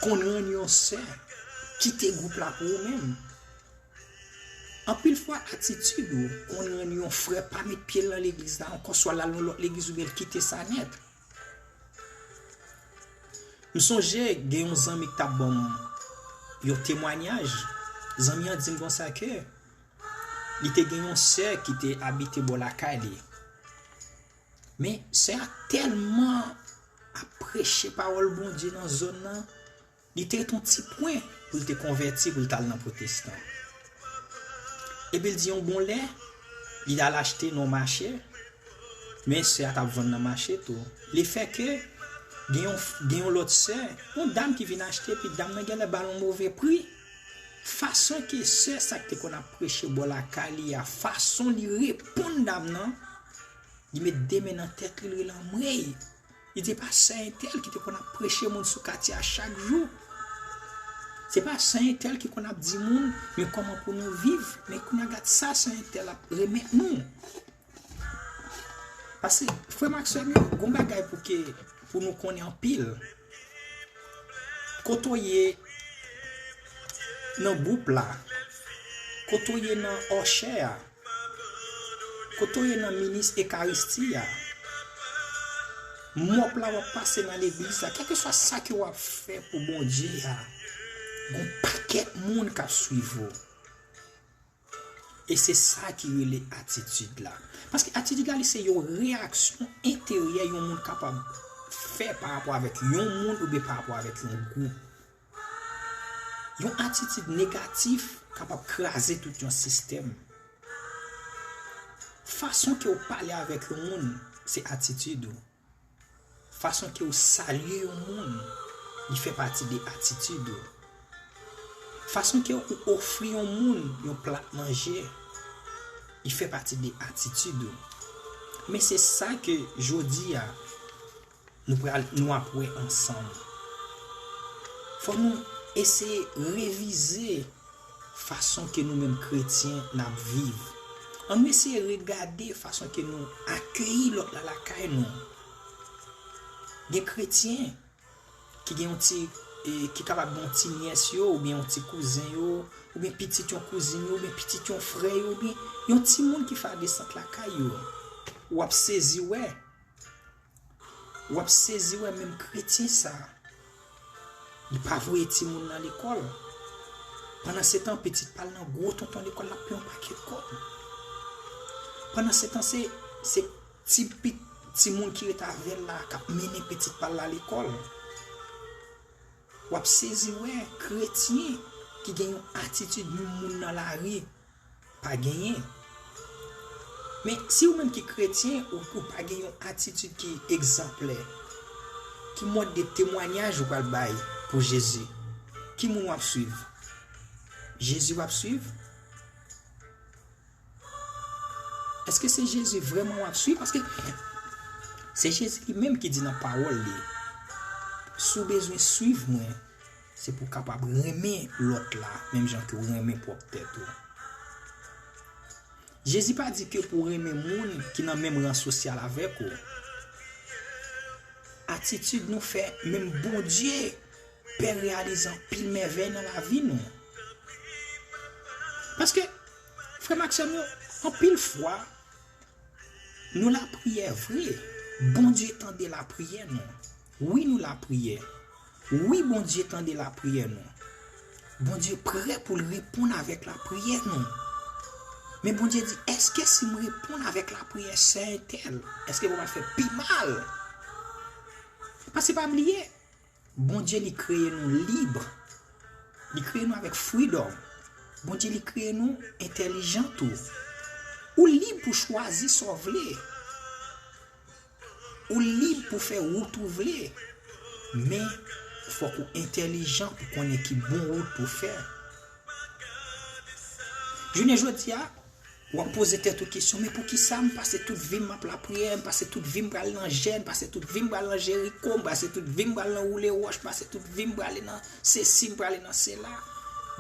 konn rann yon sè kite gwoup la pou ou menm. Anpil fwa, atitid ou konn rann yon frè pa met pye l nan legliz la ankò, swa l al nan lòt legliz oubyen l kite sa nèt. M sonje gen yon zanmi ki t ap ban m yon temwayaj. Zanmi an di m konsa ke li te gen yon sè ki te abite bò lakay li. Men sè a tèlman ap preche pawòl Bondye nan zòn nan, li te ret yon ti pwen pou l te konvèti, pou l t al nan pwotestan. Epi l di yon bon lè, li t al achte nan yon mache, men sè a t ap vann nan mache tou. Lefètke gen yon, gen yon lòt sè, yon dam ki vin achte, epi dam nan genlè ba l yon move pri. Fason ke sè sa k te konn ap preche bò lakay li a, fason li reponn dam nan, li met de men nan tèt li, l rele anmwey. Li di, "E pa sè entèl ki te konn ap preche moun sou katye a chak jou. Se pa sè entèl ki konn ap di moun, men kòman pou nou viv, men kounye a gad sa sè entèl ap remèt nou." Paske, frè m ak sè m yo, gon bagay pou ke, pou nou konnen anpil. Kote w ye nan gwoup la, kote w ye nan òchè a, kote w ye nan minis ekaristi a, mòp la w ap pase nan legliz la, kèlkeswa sa ke w ap fè pou Bondye a, gon pakèt moun k ap swiv ou. E se sa ki rele atitid la. Paske atitid la, li se yon reyaksyon enteryè yon moun kapab fè pa rapò avèk yon moun oubyen pa rapò avèk yon gwoup. Yon atitid negatif kapab kraze tout yon sistèm. Fason ke w pale avèk yon moun, se atitid ou. Fason ke w salye yon moun, li fè pati de atitid ou. Fason ke w ofri yon moun yon plat manje, li fè pati de atitid ou. Men se sa ke jodi a, nou pral, nou ap wè ansanm. Fò nou eseye revize fason ke nou menm kretyen n ap viv. Ann nou eseye regade fason ke nou akeyi lòt la lakay nou. Gen kretyen ki gen yon ti, e, ki kapab gen yon ti nyès yo, oubyen yon ti kouzen yo, oubyen pitit yon kouzin yo, oubyen pitit yon frè yo, oubyen yon timoun ki fè desant lakay yo. W ap sezi wè. W ap sezi wè menm kretyen sa a. Li pa voye timoun nan lekòl. Pandansetan, pitit pa l nan gwo tonton lekòl, l ap peye yon pakèt kòb. Pandansetan, se, se ti pi-, timoun ki ret avè l la k ap mennen pitit pa l la lekòl. W ap sezi wè kretyen ki gen yon atitid yon moun nan lari pa genyen. Men si ou menm ki kretyen, ou, ou pa gen yon atitid ki egzanplè, ki mòd de temwayaj ou pral bay pou Jezi? Ki moun w ap swiv? Jezi w ap swiv? Èske se Jezi vrèman w ap swiv? Paske se Jezi li menm ki di nan pawòl li, si w bezwen swiv mwen, se pou w kapab renmen lòt la, menm jan ke w renmen pwòp tèt ou. Jezi pa di ke pou w renmen moun ki nan menm ran sosyal avèk ou. Atitid nou fè menm Bondye pè reyalize anpil mèvèy nan lavi nou. Paske, frè m ak sè m yo, anpil fwa, nou lapriyè vre, Bondye tande lapriyè nou. Wi, nou lapriyè. Wi, Bondye tande lapriyè nou. Bondye prè pou l reponn avèk lapriyè nou. Men Bondye di, èske si m reponn avèk lapriyè sè entèl, èske pou m al fè pi mal? Paske pa bliye, Bondye li kreye nou lib. Li kreye nou avèk freedom. Bondye li kreye nou entèlijan tou. Ou lib pou chwazi sa w vle. Ou lib pou fè wout ou vle. Men, fòk ou entèlijan pou konnen ki bon wout pou fè. Jounen jodi a, w ap poze tèt ou kesyon, men poukisa m pase tout vi m ap lapriyè, m pase tout vi m pral nan jèn, m pase tout vi m pral nan Jeriko, m pase tout vi m pral nan woule wòch, m pase tout vi m prale nan sesi, m prale nan sela?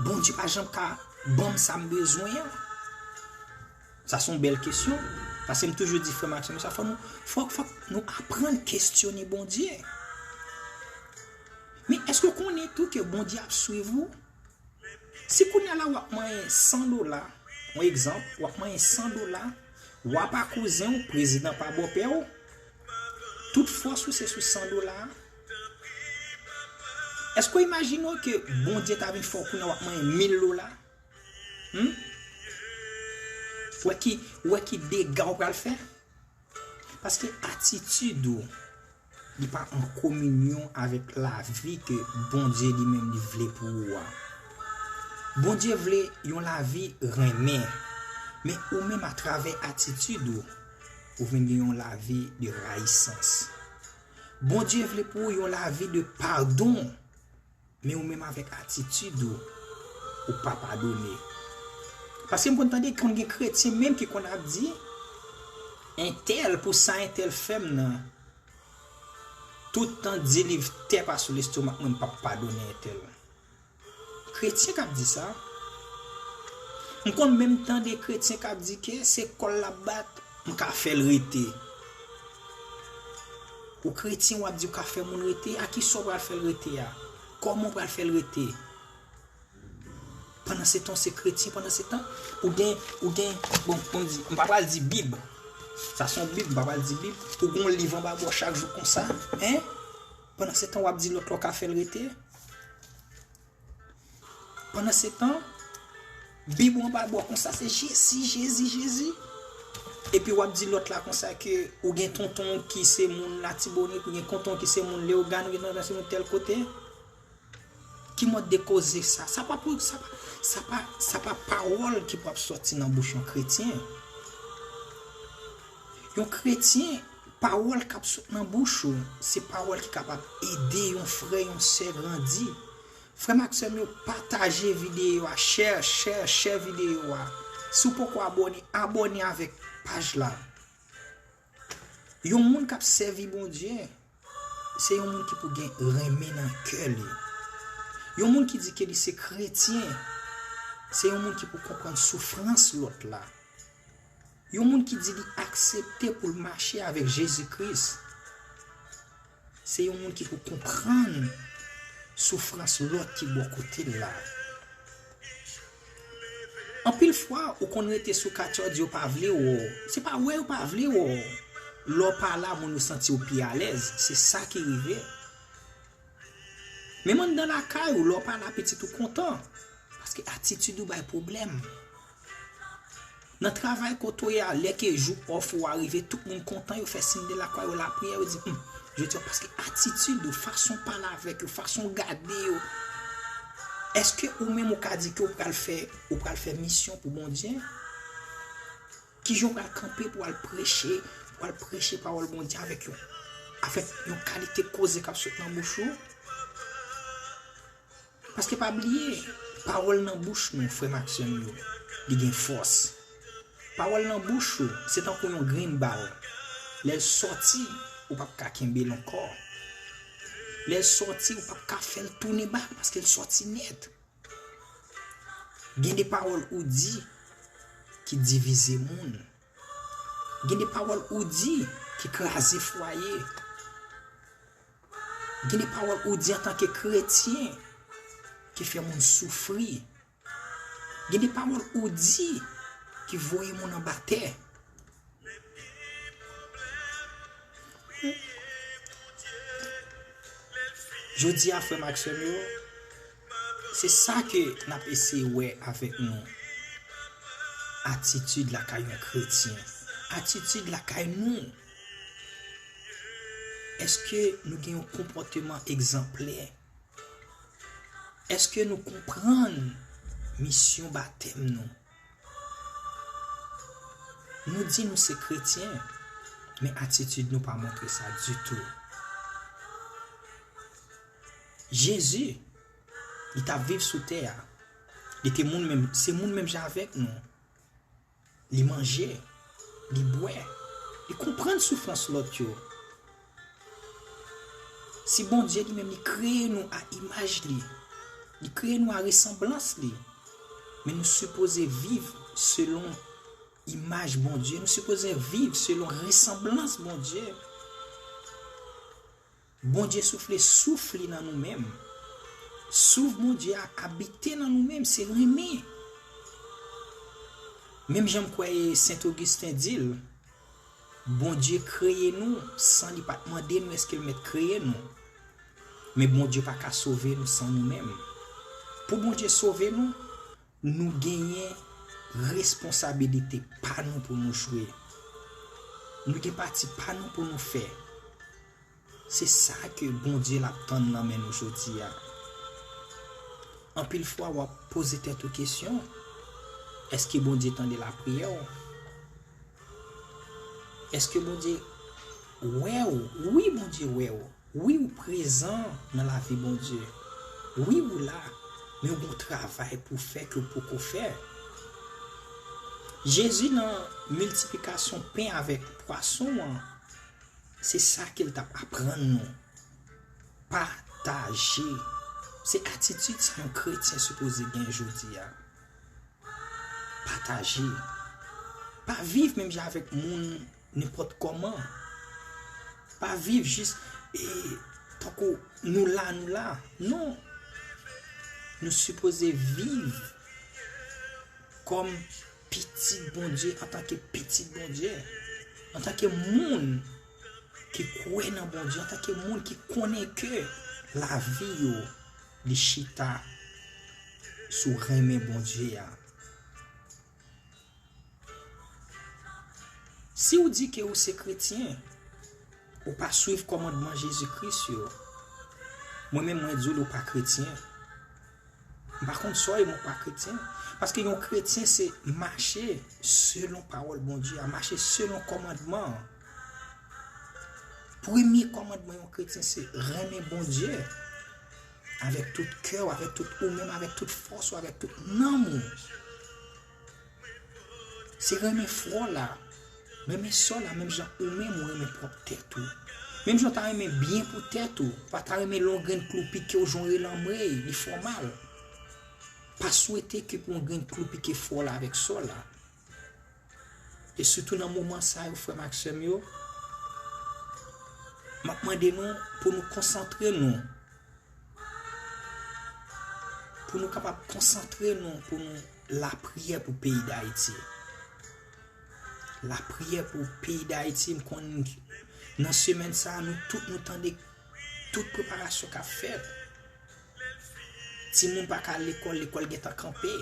Bondye pa janm ka ban m sa m bezwen an. Sa se yon bèl kesyon. Paske m toujou di frè m ak sè m sa, fò nou, fò, fò nou aprann kesyone Bondye. Men èske w konnen tou ke Bondye ap swiv ou? Si kounye a la w ap manyen san dola, yon egzanp, w ap manyen san dola, wa pa kouzen w, prezidan pa bòpè w, tout fòs ou se sou san dola a, èske w imajine w ke Bondye ta vin fè w kounye a w ap manyen mil dola? Hmm? Ou wè ki, ou wè ki dega w pral fè? Paske atitid ou, li pa an kominyon avèk lavi ke Bondye li menm li vle pou ou a. Bondye vle yon lavi renmen, men ou menm atravè atitid ou, ou vin gen yon lavi de rayisans. Bondye vle pou ou yon lavi de padon. Men ou menm avèk atitid ou, ou pa padone. Paske m konn tande konn gen kretyen menm ki konn ap di, entèl pou sa entèl fè m nan, tout tan di liv tè pa sou lestomak mwen, m p ap padone entèl. Kretyen k ap di sa. M konn menm tande kretyen k ap di ke se kò l l ap bat, m ka fè l rete. Ou kretyen, w ap di w ka fè moun rete, a kisa w pral fè l rete a? Kòman w pral fè l rete? Pandansetan w se kretyen, pandansetan ou gen, ou gen, bon, bon di, m pa pral di Bib. Sa se yon Bib, m pa pral di Bib. Ou gen yon liv anba bò chak jou konsa, en? Pandansetan w ap di lòt la w ka fè l rete. Pandansetan, Bib ou anba bò konsa, se Jezi, Jezi, Jezi. Epi w ap di lòt la konsa ke ou gen tonton ki se moun Latibonit, ou gen tonton ki se moun Leyogàn, ou gen tonton se moun tèl kote. Ki mòd de koze sa? Sa pa pou, sa pa, sa pa, sa pa pawòl ki pou ap sòti nan bouch yon kretyen. Yon kretyen, pawòl k ap sot nan bouch ou, se pawòl ki kapab ede yon frè, yon sè grandi. Frè m ak sè m yo, pataje videyo a, share, share, share videyo a. Si w poko abòne, abòne avèk paj la. Yon moun k ap sèvi Bondye, se yon moun ki pou gen renmen nan kè li. Yon moun ki di ke li se kretyen, se yon moun ki pou konprann soufrans lòt la. Yon moun ki di li aksepte pou l mache avèk Jezi Kris, se yon moun ki pou konprann soufrans lòt ki bò kote l la. Anpil fwa, ou konn rete sou katye, w di yo pa vle wè w. Se pa wè yo pa vle wè w. Lè w pa la, moun yo santi yo pi alèz. Se sa ki rive. Menm anndan lakay ou, lè w pa la, pitit ou kontan. Paske atitid ou bay pwoblèm. Nan travay kote w ye a, lè ke jou off ou a rive, tout moun kontan, yo fè siy de lakwa, yo lapriyè, yo di, hmm, jodi a, paske atitid ou, fason w pale avèk yo, fason w gade yo, èske ou menm ou ka di ke ou pral fè, ou pral fè misyon pou Bondye? Kijan w pral kanpe pou w al preche, pou w al preche pawòl Bondye avèk yon, avèk yon kalite koze k ap sot nan bouch ou? Paske pa bliye, pawòl nan bouch nou, frè m ak sè m yo, li gen fòs. Pawòl nan bouch ou, se tankou yon grenn bal. Lè l sòti, ou p ap ka kenbe l ankò. Lè l sòti, ou p ap ka fè l tounen bak, paske l sòti nèt. Gen de pawòl ou di ki divize moun. Gen de pawòl ou di ki kraze fwaye. Gen de pawòl ou di antanke kretyen ki fè moun soufri. Gen de pawòl ou di ki voye moun anba tè. Jodi a, frè m ak sè m yo, se sa ke n ap eseye wè avèk nou. Atitid lakay yon kretyen. Atitid lakay nou. Èske nou gen yon konpòteman egzanplè? Èske nou konprann misyon batèm nou? Nou di nou se kretyen, men atitid nou pa montre sa ditou. Jezi, li t ap viv sou tè a. Li te moun menm, se moun menm jan avèk nou. Li manje, li bwè, li konprann soufrans lòt yo. Si Bondye li menm li kreye nou a imaj li, li kreye nou a resanblans li, men nou sipoze viv selon imaj Bondye, nou sipoze viv selon resanblans Bondye. Bondye soufle souf li nan nou menm. Souf Bondye a abite nan nou menm, se renmen. Menm jan m kwè Sent Ogisten di l, Bondye kreye nou san li pa t mande nou èske l mèt kreye nou. Men Bondye pa ka sove nou san nou menm. Pou Bondye sove nou, nou genyen responsabilite pa nou pou nou jwe. Nou gen pati pa nou pou nou fè. Se sa ke Bondye l ap tann nan men nou jodi a. Anpil fwa, w ap poze tèt ou kesyon, èske Bondye tande lapriyè w? Èske Bondye wè w? Wi, Bondye wè w. Wi, ou prezan nan lavi Bondye. Wi, ou la, men ou gon travay pou fè ke ou poko fè. Jezi nan miltiplikasyon pen avèk pwason an, se sa ke l t ap aprann nou. Pataje. Se atitid sa yon kretyen sipoze gen jodi a. Pataje. Pa viv menm jan avèk moun nenpòt kòman. Pa viv jis, e, tankou nou la, nou la. Non. Nou sipoze viv kòm pitit Bondye, antanke pitit Bondye, antanke moun ki kwè nan Bondye, antanke moun ki konnen ke lavi yo, li chita sou renmen Bondye a. Si w di ke ou se kretyen, ou pa swiv kòmandman Jezi Kris yo, mwen menm mwen di w ou pa kretyen. M pa konn sa w ye, men w pa kretyen. Paske yon kretyen se mache selon pawòl Bondye a, mache selon kòmandman an. Premye kòmandman yon kretyen se renmen Bondye avèk tout kè w, avèk tout ou menm, avèk tout fòs ou, avèk tout nanm ou. Se renmen frè w la, renmen sè w la, menm jan ou menm ou renmen pwòp tèt ou. Menm jan w ta renmen byen pou tèt ou, ou pa ta renmen lè yon grenn klou pike w, jan w rele anmwey, li fè w mal. Pa swete ke pou yon grenn klou pike frè w la avèk sè w la. E sitou nan moman sa yo, frè m ak sè m yo, m ap mande nou pou nou konsantre nou. Pou nou kapab konsantre nou, pou nou lapriyè pou peyi Dayiti. Lapriyè pou peyi Dayiti, m konn nan semèn sa a, nou tout nou tande tout preparasyon k ap fèt. Timoun pa ka al lekòl, lekòl gentan kanpe.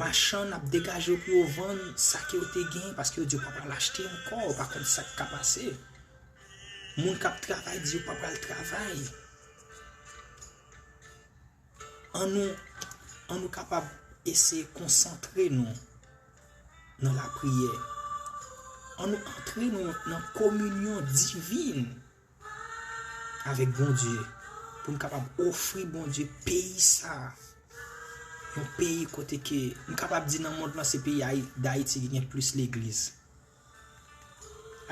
Machann ap degaje yo pou yo vann sa ke yo te genyen, paske yo di yo pa pral achte ankò, yo pa konn sa k ka pase. Moun k ap travay di yo pa pral travay. An nou, an nou kapab eseye konsantre nou nan lapriyè. Ann nou antre nou nan kominyon divin avèk Bondye, pou n kapab ofri Bondye peyi sa a. Yon peyi kote ke m kapab di nan mond lan se peyi Ayi-, Dayiti ki gen plis legliz.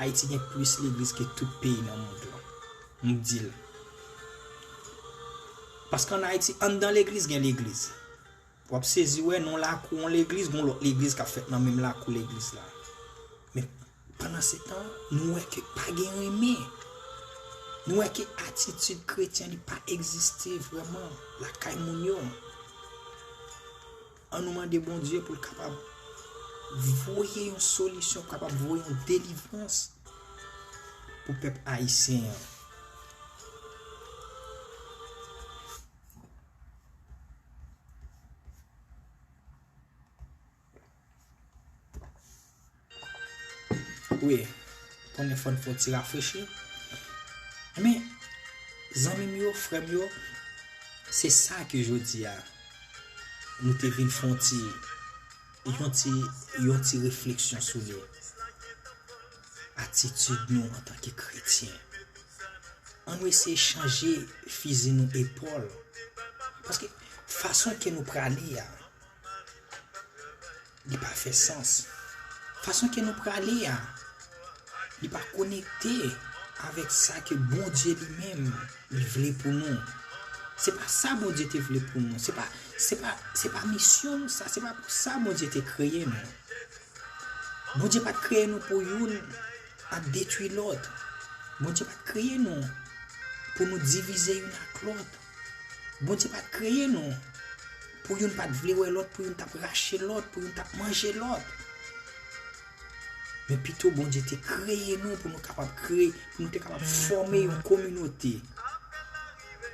Ayiti gen plis legliz ke tout peyi nan mond lan. M di l. Paske ann Ayiti, anndan legliz gen legliz. W ap sezi wè nan lakou yon legliz, gen lòt legliz k ap fèt nan menm lakou legliz la. Men pandan se tan, nou wè ke pa gen renmen. Nou wè ke atitid kretyen li pa egziste vrèman lakay moun yo. Ann nou mande Bondye pou l kapab voye yon solisyon, pou kapab voye yon delivrans pou pèp ayisyen an. Wi, konnen fò n fè yon ti rafrechi. Men, zanmi m yo, frè m yo, se sa ke jodi a, nou te vin fè yon ti, yon ti, yon ti refleksyon sou li. Atitid nou antanke kretyen. Ann nou eseye chanje fizi nou epòl. Paske fason ke nou prale a, li pa fè sans. Fason ke nou prale a, li pa konekte avèk sa ke Bondye li menm, li vle pou nou. Se pa sa Bondye te vle pou nou. Se pa, se pa, se pa misyon nou sa. Se pa pou sa Bondye te kreye nou. Bondye pa t kreye nou pou youn ap detwi lòt. Bondye pa t kreye nou pou nou divize youn ak lòt. Bondye pa t kreye nou pou youn pa t vle wè lòt, pou youn t ap rache lòt, pou youn t ap manje lòt. Men pito Bondye te kreye nou pou nou kapab kreye, pou nou te kapab fòme yon kominote.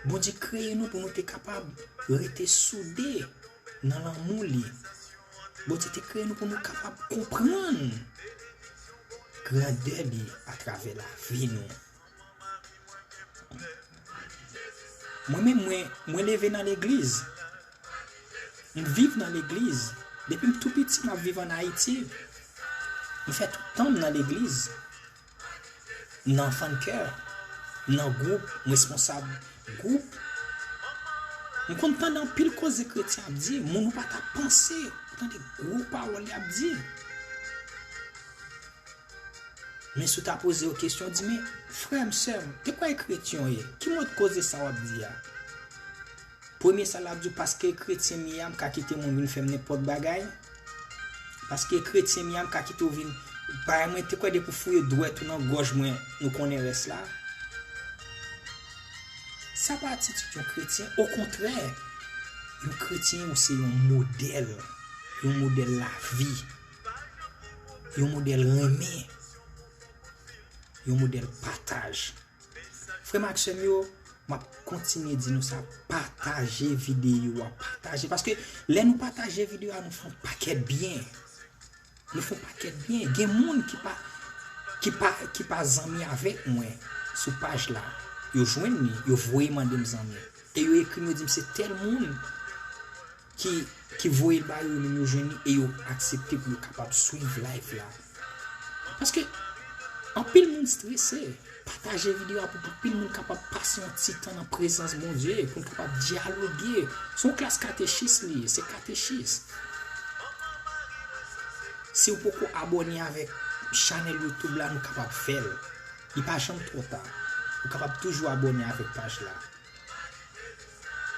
Bondye kreye nou pou nou te kapab rete soude nan lanmou li. Bondye te kreye nou pou nou kapab konprann grandè li atravè lavi nou. Mwen menm, mwen, mwen leve nan legliz. M viv nan legliz. Depi m tou piti, m ap viv ann Ayiti. M fè tout tan m nan legliz. M nan fannkè, m nan gwoup, m responsab gwoup. M konn tande anpil koze kretyen ap di, moun ou pa ta panse, ou tande gwo pawòl y ap di. Men si w ta poze yo kesyon, w di, men, frè m, sè m, de kwa kretyen w ye? Ki mòd koze sa w ap di a? Premye sa l ap di w, paske kretyen m ye a, m ka kite moun vin fè m nenpòt bagay. Paske kretyen m ye a, m ka kite w vin bay mwen, te kwè depi w fouye dwèt ou nan gòj mwen, nou konnen rès la. Sa pa atitid yon kretyen. Okontrè, yon kretyen ou se yon modèl. Yon modèl lavi. Yon modèl renmen. Yon modèl pataj. Frè m ak sè m yo, m ap kontinye di nou sa, pataje videyo a, pataje. Paske lè nou pataje videyo a, nou fè yon pakèt byen. Nou fè yon pakèt byen. Gen moun ki pa, ki pa, ki pa zanmi avèk mwen sou paj la. Yo jwenn li, yo voye mande m zanmi. E yo ekri m, yo di m se tèl moun ki, ki voye l ba yo, yo menm yo jwenn li e yo aksepte pou yo kapab swiv live la. Paske anpil moun strese. Pataje videyo a pou anpil moun kapab pase yon ti tan nan prezans Bondye, pou n kapab dyaloge. Se yon klas katechis li ye, se katechis. Si w poko abòne avèk chanèl YouTube la, nou kapab fè l. Li pa janm twò ta. Ou kapab toujou abòne avèk paj la.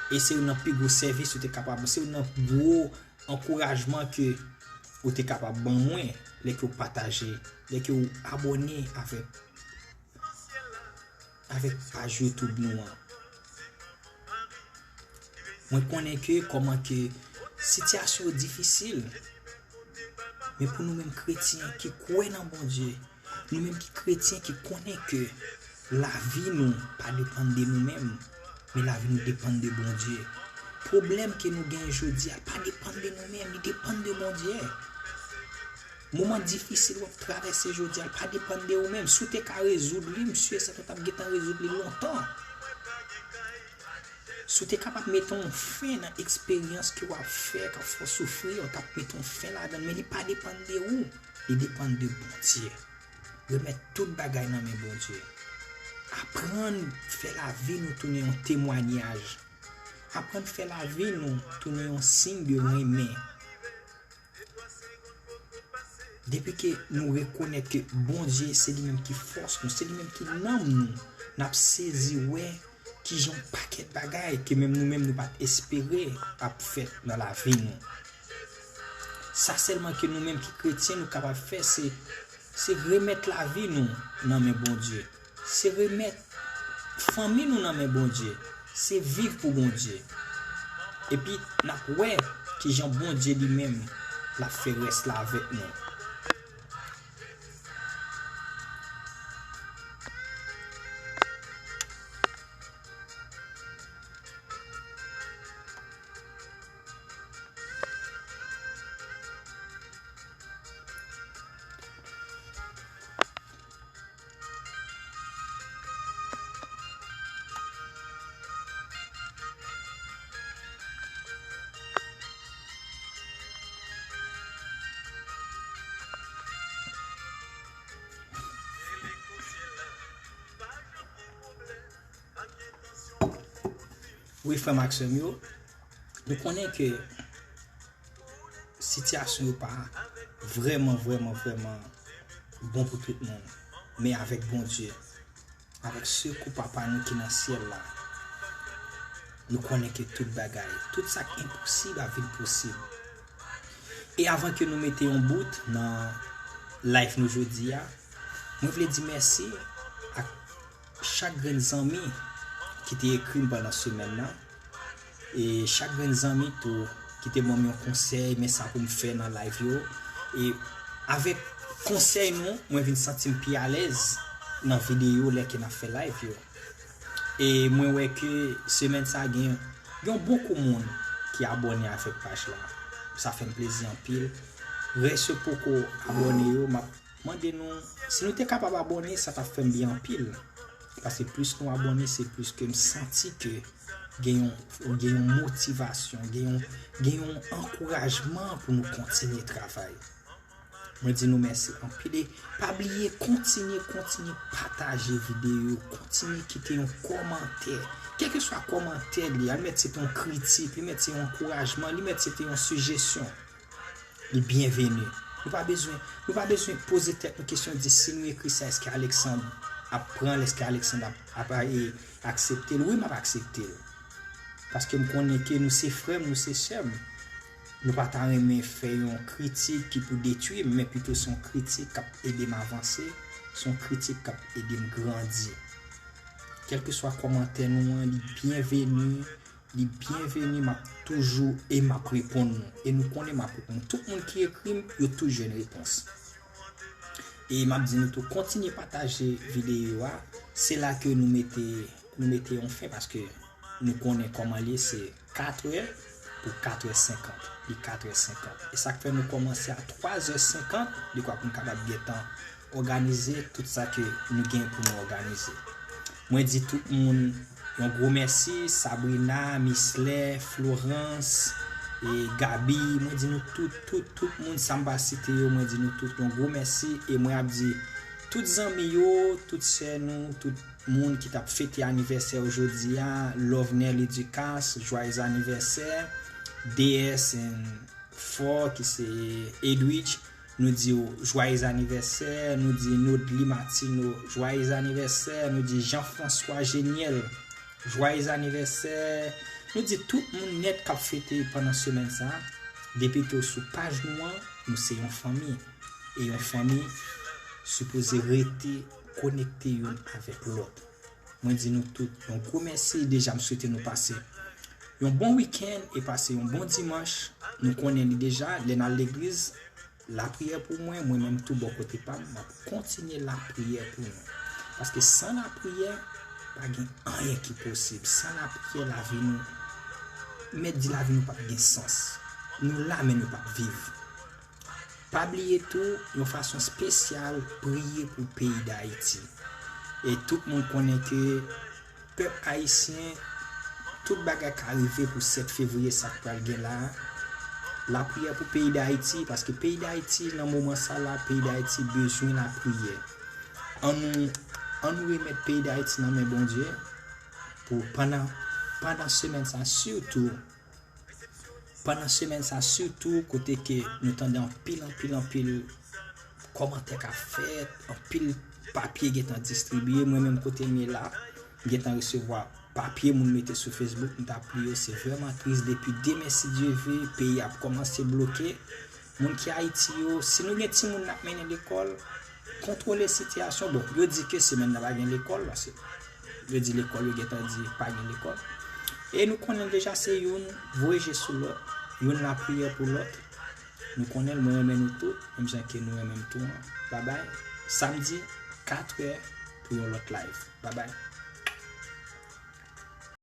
E se youn nan pi gwo sèvis ou te kapab, se youn nan gwo ankourajman ke ou te kapab ban mwen lè ke w pataje, lè ke w abòne avèk, avèk paj YouTube nou an. Mwen konnen ke kòman ke sitiyasyon yo difisil, men pou nou menm kretyen ki kwè nan Bondye, nou menm ki kretyen ki konnen ke lavi nou pa depann de nou menm, men lavi nou depann de Bondye. Pwoblèm ke nou genyen jodi a pa depann de nou menm, li depann de Bondye. Moman difisil w ap travèse jodi a, li pa depann de ou menm. Si w te ka rezoud li, m si e sèten w t ap gentan rezoud li lontan. Si w te kapab mete yon fen nan eksperyans ke w ap fè, k ap fè w soufri, w t ap mete yon fen ladan l, men li pa depann de ou, li depann de Bondye. Remèt tout bagay nan men Bondye. Aprann fè lavi nou tounen yon temwayaj. Aprann fè lavi nou tounen yon siy de renmen. Depi ke nou rekonèt ke Bondye se li menm ki fòs nou, se li menm ki nanm nou, n ap sezi wè kijan yon pakèt bagay ke menm nou menm nou pa t espere ap fèt nan lavi nou. Sa sèlman ke nou menm ki kretyen nou kapab fè, se, se remèt lavi nou nan men Bondye. Se remèt fanmi nou nan men Bondye. Se viv pou Bondye. Epi n ap wè kijan Bondye li menm l ap fè rès la avèk nou. Wi, frè m ak sè m yo, nou konnen ke sitiyasyon yo pa vrèman, vrèman, vrèman bon pou tout moun. Men avèk Bondye, avèk sekou Papa nou ki nan syèl la, nou konnen ke tout bagay, tout sa k enposib ap vin posib. E avan ke nou mete yon bout nan live nou jodi a, mwen vle di mèsi ak chak grenn zanmi ki te ekri m pandan semèn nan. E chak grenn zanmi tou ki te ban m yon konsèy, men sa pou m fè nan live yo. E avèk konsèy nou, mwen vin santi m pi alèz nan videyo lè ke n ap fè live yo. E mwen wè ke semèn sa gen yon bon kou moun ki abòne avèk paj la. Sa fè m plezi anpil. Rès yo poko abòne yo, m ap mande nou, si nou te kapab abòne, sa t ap fè m byen anpil. Paske plis nou abòne, se plis ke m santi ke gen yon, gen yon motivasyon, gen yon, gen yon ankourajman pou nou kontinye travay. Mwen di nou mèsi anpil. E pa bliye, kontinye, kontinye pataje videyo, kontinye kite yon kòmantè. Kèlkeswa kòmantè li, al mèt se te yon kritik, li mèt se yon ankourajman, li mèt se te yon sijesyon. Li byenveni. Nou pa bezwen, nou pa bezwen poze tèt nou kesyon di si nou ekri sa, èske Alexandre ap pran l, èske Alexandre ap, ap, e, aksepte l. Wi, m ap aksepte l. Paske m konnen ke nou se frè m, nou se sè m. Nou pa ta renmen fè yon kritik ki pou detwi m, men pito se yon kritik k ap ede m avanse, se yon kritik k ap ede m grandi. Kèlkeswa kòmantè nou an, li byenveni, li byenveni, m ap toujou e m ap reponn nou. E nou konnen m ap reponn. Tout moun ki ekri m, yo toujou jwenn repons. E m ap di nou tou, kontinye pataje videyo a. Se la ke nou mete, nou mete yon fen, paske nou konnen kòman l ye, se katrè pou katrè senkant. Li katrè senkant. E sa k fè nou kòmanse a twazè senkant, dekwa pou n kapab gentan òganize tout sa ke nou gen pou nou òganize. Mwen di tout moun yon gwo mèsi, Sabrina, Mislè, Florence, e Gaby, mwen di nou tout, tout, tout moun sa m pa site yo, mwen di nou tout yon gwo mèsi, e mwen ap di tout zanmi yo, tout sè nou, tout moun ki t ap fete anivèsè yo jodi a, Lovner Lidicas, joyeux anniversaire, D S and four, ki se Edwidge, nou di w joyeux anniversaire, nou di Nodly Martineau, joyeux anniversaire, nou di Jean-François Géniel, joyeux anniversaire, nou di tout moun nèt k ap fete pandan semèn sa a, depi ke w sou paj nou an, nou se yon fanmi. E yon fanmi sipoze rete konekte youn avèk lòt. Mwen di nou tout yon gwo mèsi. Deja, m swete nou pase yon bon wikenn e pase yon bon dimanch. Nou konnen li deja, lè n al legliz, lapriyè pou mwen, mwen menm tou bò kote pa m, m ap kontinye lapriyè pou nou. Paske san lapriyè, pa gen anyen ki posib. San lapriyè, lavi nou, mèt di lavi nou p ap gen sans. Nou la, men nou p ap viv. Pa bliye tou, yon fason espesyal, priye pou peyi Dayiti. E tout moun konnen ke pèp ayisyen, Tout bagay ka rive pou sèt fevriye, sa k pral gen la a. Lapriyè pou peyi Dayiti, paske peyi Dayiti, nan moman sa la, peyi Dayiti bezwen lapriyè. Ann nou, ann nou remèt peyi Dayiti nan men Bondye, pou pandan, pandan semèn sa, sitou, pandan semèn sa, sitou, kote ke nou tande anpil, anpil, anpil kòmantè k ap fèt, anpil papye gentan distribiye. Mwen menm, kote m ye la, m gentan resevwa papye moun mete sou Facebook, m t ap li yo, se vrèman tris. Depi demen, si Dye ve, peyi ap kòmanse bloke. Moun ki Ayiti yo, si nou gen timoun n ap mennen lekòl, kontwole sitiyasyon. Bon, yo di ke semèn nan pa gen lekòl, paske yo di lekòl, yo gentan di pa gen lekòl. E nou konnen deja se youn voye je sou lòt, youn lapriyè pou lòt. Nou konnen l, mwen renmen nou tout, menm jan ke nou renmen m tou an. Babay, samdi, katrè pou yon lòt live. Babay.